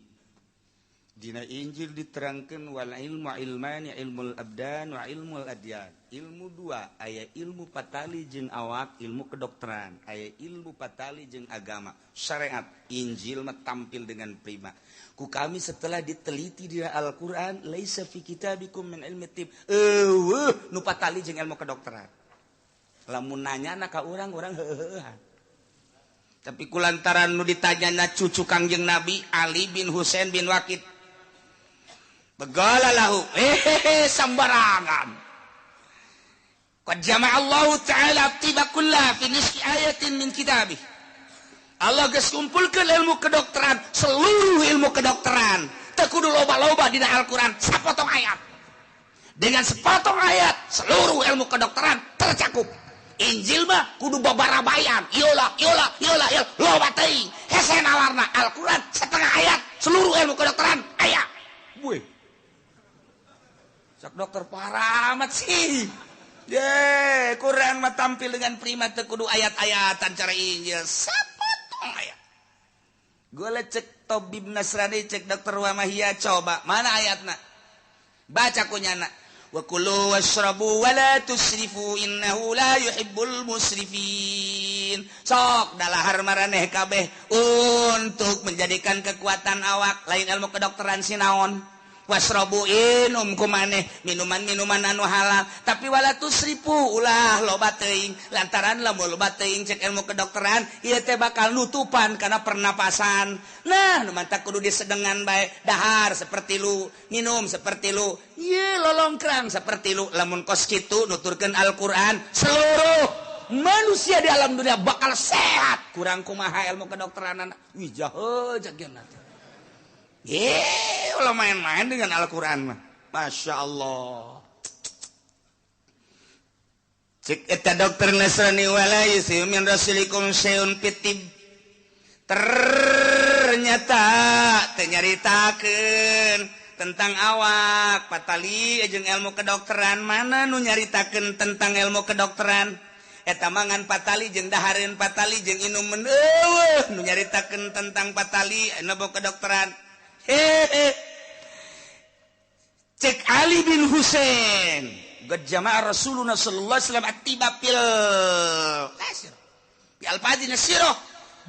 Dina Injil diterangkeun wal ilmu ilmani ilmul abdan wa ilmul adyan. Ilmu dua, aya ilmu patali jeung awak, ilmu kedokteran, aya ilmu patali jeung agama, syariat. Injil mah tampil dengan prima. Ku kami setelah diteliti di Al-Qur'an, laisa fi kitabikum min ilmi tib. Eueuh nu patali jeung ilmu kedokteran. Lamun nanya na ka urang, urang heuheuhan. Tapi kulantaran nu ditanyana cucu Kangjeng Nabi Ali bin Husain bin Waqid. Begala lahu, sembarangan. Qad jama'a Allah Ta'ala tiba kullah fi nisfi ayatin min kitabih. Allah geus kumpulkeun ilmu kedokteran, seluruh ilmu kedokteran. Teu kudu loba-loba dina Al-Qur'an, sapotong ayat. Dengan sepotong ayat, seluruh ilmu kedokteran tercakup. Injil mah kudu babarabayan, iola iola iola iola loba teuing. Hese nalarna Al-Qur'an setengah ayat, seluruh ilmu kedokteran aya. Wih. Sok dokter parah amat sih. Ye, Quran mah tampil dengan prima teu kudu ayat-ayatan cara Injil, sapotong ayat. Gole cek tabib Nasrani, cek dokter Wamahia, coba mana ayatna? Baca kunyana. Wa kulu washrabu wa la tusrifu innahu la yuhibbul musrifin. Sok dalahar maraneh kabeh untuk menjadikan kekuatan awak, lain ilmu kedokteran sinaon. Wasrobu inum kumaneh minuman-minuman anu halal, tapi wala tusrifu ulah loba teuing, lantaran lamun loba teuing cek ilmu kedokteran ieu teh bakal nutupan kana pernapasan. Nah, nu mantak kudu disedengan bae, dahar seperti lu, minum seperti lu, ieu lolongkrang seperti lu. Lamun kos kitu nuturkeun Al-Qur'an, seluruh manusia di alam dunia bakal sehat. Kurang kumaha ilmu kedokteran? Wih, jahe jagian teh. Ulah main-main dengan Al-Qur'an mah. Masya Allah. Cek eta dokter Nasrani wala yusiu min rasulikum syai'un fitib. Ternyata teu nyaritakeun tentang awak patali jeung ilmu kedokteran. Mana nu nyaritakeun tentang ilmu kedokteran? Eta mangan patali jeung dahareun patali jeung inumeun eueuh nu nyaritakeun tentang patali ilmu kedokteran. Hehe. Cek Ali bin Husain, qad jama'a Rasulullah sallallahu alaihi wasallam attiba fil nasir. Bi alfazi nasirah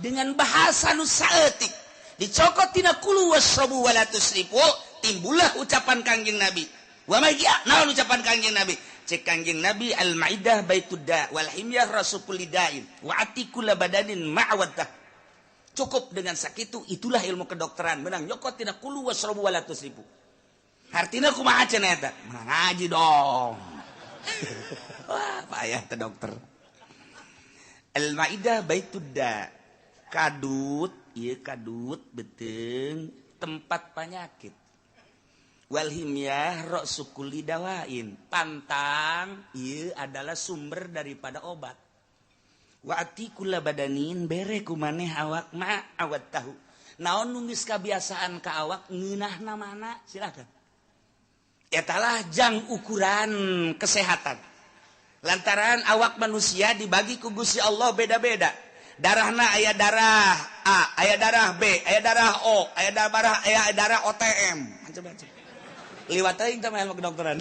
dengan bahasa nu saeutik. Dicokot tina kulu wasrabu wala tusrifu, timbullah ucapan Kangjeng Nabi. Wa ma ya, naon ucapan Kangjeng Nabi? Cek Kangjeng Nabi al-maidah baitud da wal himyah rasul lidain wa atikul badanin ma'waddah. Cukup dengan sakitu, itulah ilmu kedokteran. Menang nyokot tina kulu wasrobu wala tusrifu. Artina kumaha cenah eta? Menang ngaji dong. Wah, payah teh dokter. Al-Maidah baitud da. Kadut, ieu kadut beuteung tempat penyakit. Wal himyah ra'su kulli dawain. Pantang ieu adalah sumber daripada obat. Wa atikula badanin bere kumaneh awak ma awat tahu. Naon nu geus kabiasaan ka awak ngeunahna mana silakan. Etalah jang ukuran kesehatan. Lantaran awak manusia dibagi ku Gusti Allah beda-beda. Darahna aya darah A, aya darah B, aya darah O, aya darah aya darah OTM, macam-macam. Liwat teuing teh mah ilmu kedokteran.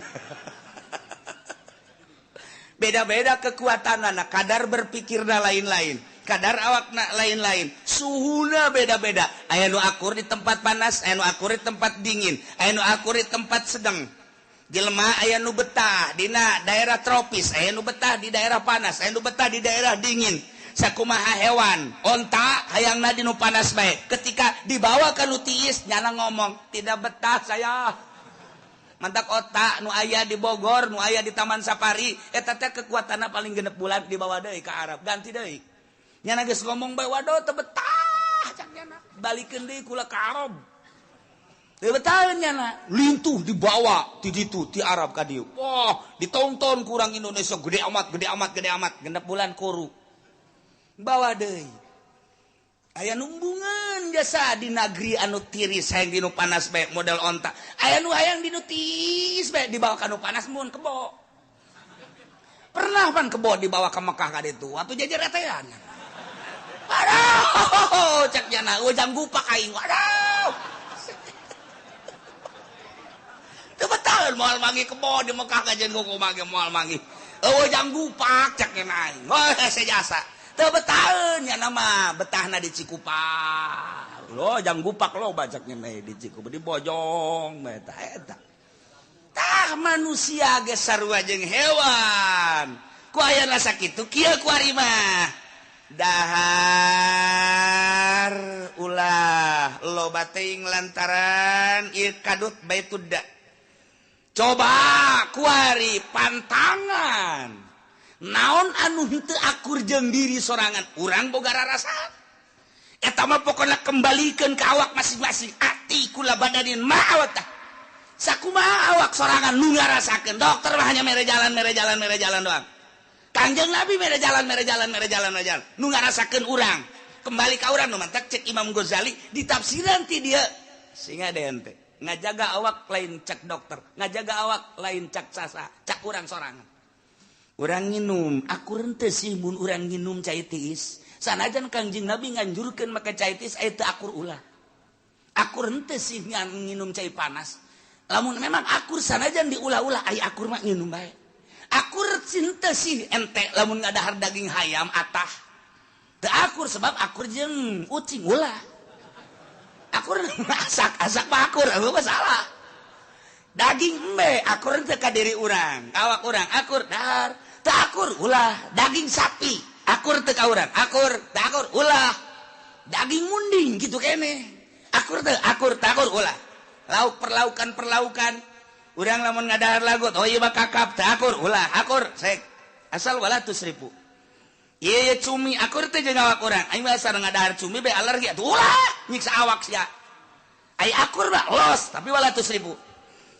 Beda-beda kekuatan anak, kadar berpikirna lain-lain, kadar awakna lain-lain, suhuna beda-beda. Aya nu akur di tempat panas, aya nu akur di tempat dingin, aya nu akur di tempat sedang. Jelema aya nu betah dina daerah tropis, aya nu betah di daerah panas, aya nu betah di daerah dingin. Sakumaha hewan onta hayangna di nu panas bae, ketika dibawa ka nu tiis nyana ngomong tidak betah saya. Mantak otak nu aya di Bogor, nu aya di Taman Safari eta teh kekuatanna paling 6 bulan dibawa deui ka Arab, ganti deui. Nyana geus ngomong bae waduh teu betah cak nyana, balikeun deui kula ka Arab. Teu betah nyana, lintuh dibawa ti ditu ti Arab ka dieu. Wah, ditonton kurang Indonesia gede amat, gede amat, gede amat, 6 bulan kuru. Bawa deui. Aya numbungan jasa di negeri anu tiris hayang dinu panas bae model onta. Aya nu hayang dinu tiis bae dibawa ka nu panas mun kebo. Pernah pan kebo dibawa ka Mekah ka ditu atuh jajaretean. Aduh, cek nyana ujang gupak aing. Aduh. Teu betah moal mangi kebo di Mekah kajen kumaha ge moal mangi. Ujang gupak cek nyana aing. Wah, sejasa. Teu betaheun nya nama betahna di Cikupa. Lo jang gupak lo bacaknya mah di Cikupa di Bojong eta eta. Tah manusia ge sarua jeung hewan. Ku ayana sakitu kieu ku ari mah. Dahar ulah loba teuing lantaran ieu kadut baitudda. Coba ku ari pantangan. Naon anu henteu akur jeung diri sorangan urang boga rarasaan eta mah pokona kembalikeun ka awak masing-masing ati kula badanin ma'awatah sakumaha awak sorangan nu ngarasakeun dokter mah hanya mere jalan mere jalan mere jalan doang. Kangjeng Nabi mere jalan mere jalan mere jalan mere jalan nu ngarasakeun urang kembali ka urang nu mantak cek Imam Ghazali ditafsiran ti dieu sehingga ente ngajaga awak lain cek dokter, ngajaga awak lain cek sasa cek urang sorangan. Urang nginum, akur henteu sih mun urang nginum cai tiis. Sanajan Kangjeng Nabi nganjurkeun make cai tiis aya teu akur ulah. Akur henteu sih nginum cai panas. Lamun memang akur sanajan diulah-ulah aya akur mah nginum bae. Akur henteu sih ente lamun ngadahar daging hayam atah. Teu akur sebab akur jeung ucing ulah. Akur asak-asak mah akur, eueuh masalah. Daging embe akur teu ka diri urang, awak urang akur dahar, teu akur ulah. Daging sapi akur teu ka urang, akur teu akur ulah. Daging munding kitu keneh, akur teu akur teu akur ulah. Lauk perlaukan urang lamun ngadahar lagut, oh ieu mah kakap teu akur ulah, akur sek. Asal wala tusrifu. Ieu cumi akur teu jeung awak urang, aing mah asal ngadahar cumi bae alergi atuh ulah, nyiksa awak sia. Ai akur mah los, tapi wala tusrifu.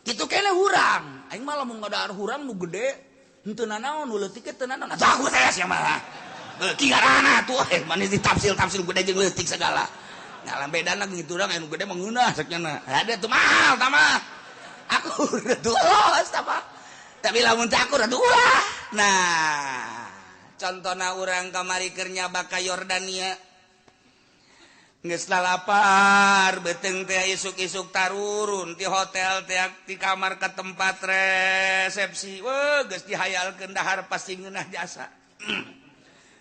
Kitu kene hurang, aing mah lamun ngadahar hurang nu gede, henteu nanaon nu leutik teu nanaon. Atuh aku teh sia mah. Beuki ngarana atuh manis ditafsil-tafsil gede jeung leutik segala. Ngalam bedana gitu urang anu gede mah ngeunah cek nya. Ada tuh mahal tah mah. Aku atuh los tah mah. Tapi lamun teu akur atuh ulah. Nah, contona urang kamari keur nyaba ka Yordania. Geus lalapar beuteung teh isuk-isuk tarurun ti hotel teh ti kamar ke tempat resepsi. Weuh geus dihayalkeun dahar pasti ngeunah jasa.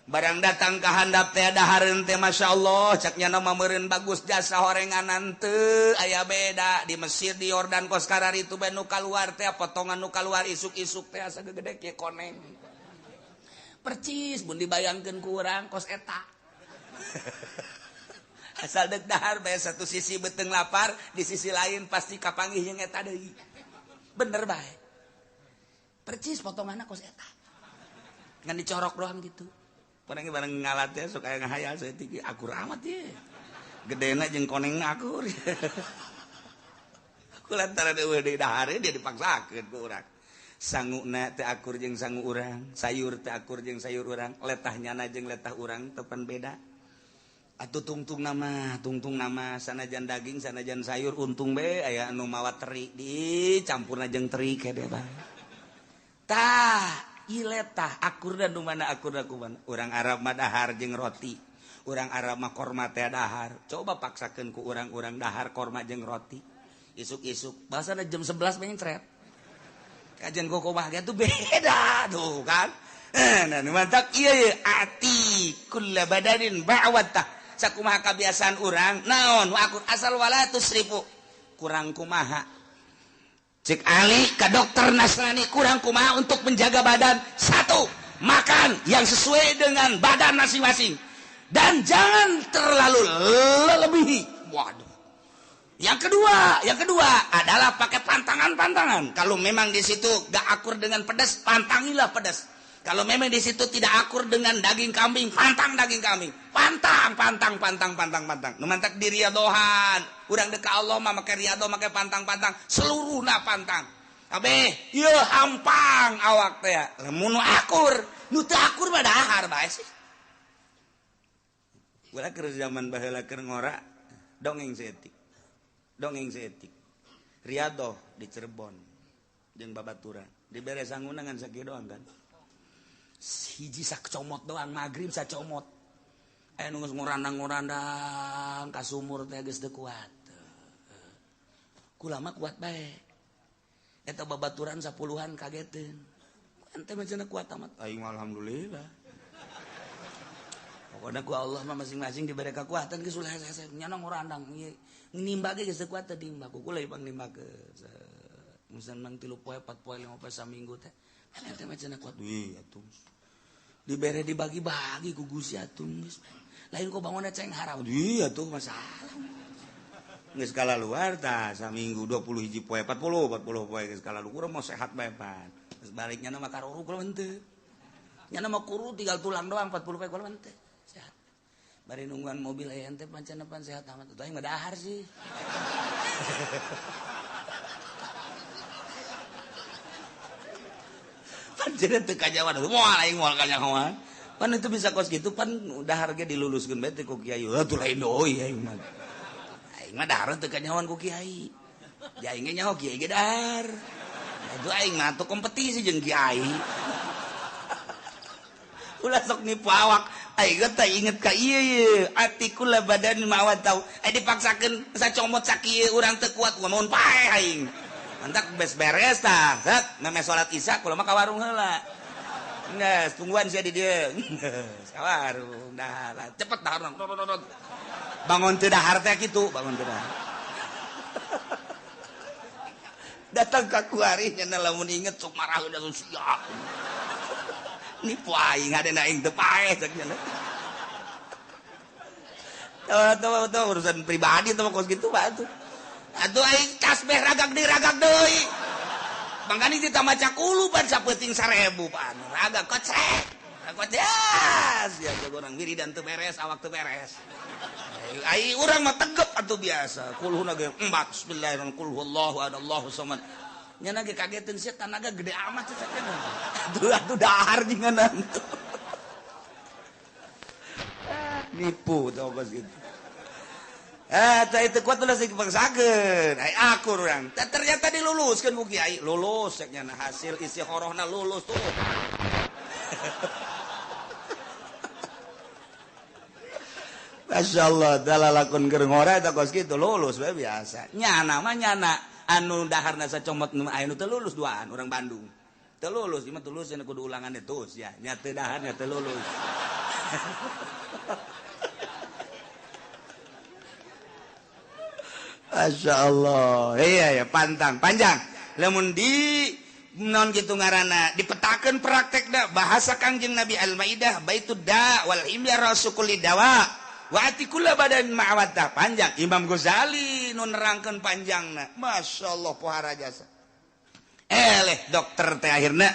Barang datang ka handap teh dahareun teh masyaallah cak nya mah meureun bagus jasa horenganan teu aya beda di Mesir di Yordan kos karari itu bae nu kaluar teh potongan nu kaluar isuk-isuk teh asa gegede kieu koneng. Percis mun dibayangkeun ku urang kos eta. Asal dek dahar bae satu sisi beuteung lapar, di sisi lain pasti kapanggih jeung eta deui. Bener bae. Percis potonganna kos eta. Ngan dicorok doang gitu. Barang barang ngalat teh sok aya ngahayal saeutik akur amat ye. Gedena jeung konengna akur. Ku lantaran eueuh deui dahar dia dipaksakeun ku urang. Sanguna teh akur jeung sangu urang, sayur teh akur jeung sayur urang, letah nyana jeung letah urang tepan beda. Atuh tungtung nama sanajan daging sanajan sayur untung be aya anu mawa teri dicampurna jeung teri kede bae. Tah iletah akurna nu mana akurna kumaha. Urang Arab mah dahar jeung roti, urang Arab mah korma teh dahar. Coba paksakeun ku urang-urang dahar korma jeung roti. Isuk-isuk basana jam 11 mencret. Kajian kokomah ge tuh beda tuh kan. Nah mantak ieu ati kulla badanin ba'watah. Sakumaha kabiasaan urang naon akur asal wala tusrifu kurang kumaha cek Ali ka dokter Nasrani kurang kumaha untuk menjaga badan. Satu, Makan yang sesuai dengan badan masing-masing dan jangan terlalu lebihi. Waduh. Yang kedua adalah pakai pantangan-pantangan. Kalau memang di situ gak akur dengan pedas, pantangilah pedas. Kalau memang di situ tidak akur dengan daging kambing, pantang daging kambing. Pantang, pantang, pantang, pantang, pantang. Nu mantak di riadohan. Urang deka Allah mah make riado, make pantang-pantang, seluruhna pantang. Kabeh, ieu hampang awak teh. Lamun nu akur, nu teu akur mah dahar bae sih. Ulah keur zaman baheula keur ngora, dongeng saeutik. Dongeng saeutik. Riadoh di Cirebon jeung babaturan. Dibere sanguna ngan sakieu doang kan. Hiji sacomot doang, magrib sacomot. Aya nu geus ngorandang-ngorandang ka sumur teh geus teu kuat. Kula mah kuat bae. Eta babaturan 10-an kageteun. Ente mah cenah kuat amat. Aing alhamdulillah. Pokona ku Allah mah masing-masing dibere kekuatan geus ulah hese-hese nyana ngorandang. Nimba ge geus teu kuat teh nimba. Ku kula ipang nimba ke. Musan mang 3 poe 4 poe 5 poe saminggu teh. Ente mah cenah kuat. Wih atuh. Dibere dibagi-bagi ku Gusti atuh geus. Lain kok bangunna ceng haram. Wih atuh masalah. Geus kalaluar tah saminggu 20 hiji poe 40 poe geus kalaluar urang mau sehat bae pan. Geus baliknya mah karuru kula henteu. Nya mah kuru tinggal tulang doang 40 poe kula henteu. Sehat. Bari nungguan mobil aya henteu pancen pan sehat amat. Atuh aing mah dahar sih. Pancen teu kajawan moal aing moal kanyahoan. Pan itu bisa kos kitu pan dahar ge diluluskeun bae teh ku kiai. Atuh lain deui aing mah. Aing mah dahar teu kanyahoan ku kiai. Ja aing ge nyaho kiai ge dahar. Atuh aing mah atuh kompetisi jeung kiai. Ulah sok nipu awak. Aing ge teh inget ka ieu ye, atikul badan mawat tau. Ai dipaksakeun sacomot sakieu urang teu kuat mun paeh aing. Mantak beres beres tah. Set meme salat isya kula mah ka warung heula. Geus tungguan sia di dieu. Geus ka warung dahar. Cepet dahar. Bangun teu dahar teh kitu, bangun teu dahar. Datang ka kuari nya lamun inget sok marah udah siap. Nipu aing hadena aing teu paeh cek nya. Tahu urusan pribadi teh kos kitu mah atuh. Atuh aing tasbih ragak deui ragak deui. Mangkani kita maca kulu pan sapeuting 1000 pan. Ragak kocek. Kocek. Ya urang wiridan teu beres, awak teu beres. Ai urang mah tegep atuh biasa. Kulhuna ge empat bismillahirrahmanirrahim. Qul huwallahu ahad, Allahu samad. Nya ge kageteun sia tanaga gede amat sia teh. Atuh atuh dahar jinganan. Nipu tau kos kitu. Tah itu kuat ulah sing dipaksakeun. Ai akur urang. Ternyata diluluskeun ku kiai. Lulus cek nya hasil istikharahna lulus tuh. Masya Allah, dalalakon keur ngora eta kos kitu lulus we biasa. Nyana mah nyana anu daharna sacomot nu aya nu teu lulus duaan urang Bandung. Teu lulus, ieu mah tulus cenah kudu ulangan terus ya. Nya teu daharnya teu lulus. Masya Allah. Iya ya pantang panjang. Lamun di non gitu ngaranna dipetakeun praktekna bahasa Kangjeng Nabi Al-Maidah baitud da wal himya rasukuli dawa. Wa atikula badan ma'awata panjang. Imam Ghazali nu nerangkeun panjangna. Masya Allah pohara jasa. Eleh dokter teh akhirna.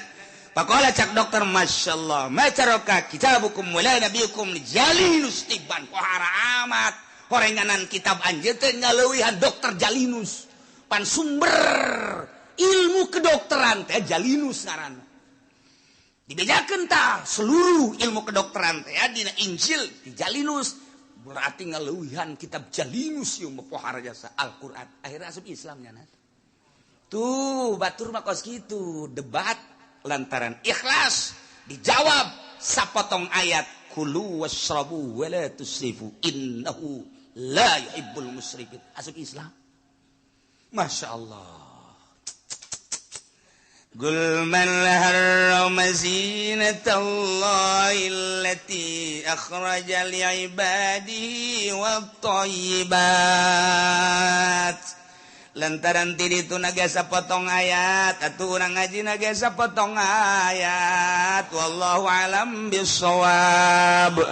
Pakola cak dokter Masya Allah. Ma caraka kitabukum wala nabiyukum Jalinus tiban pohara amat. Horenganan kitab anjeun teh ngaleuwihan dokter Jalinus. Pan sumber ilmu kedokteran teh Jalinus ngaranna. Dibejakeun tah seluruh ilmu kedokteran teh dina Injil di Jalinus. Berarti ngaleuwihan kitab Jalinus ieu mah pohara jasa Al-Qur'an. Akhirnya asup Islam nya. Tuh batur mah kos kitu debat lantaran ikhlas dijawab sapotong ayat kulu wasrabu wala tusrifu innahu la yuhibbul musrifin. Asup Islam. Masya Allah. Qul man harrama zinatallahi allati akhraja li'ibadihi wat-thayyibat. Lantaran ti ditu nagasa potong ayat, atuh urang ngaji nagasa potong ayat. Wallahu alam bissawab.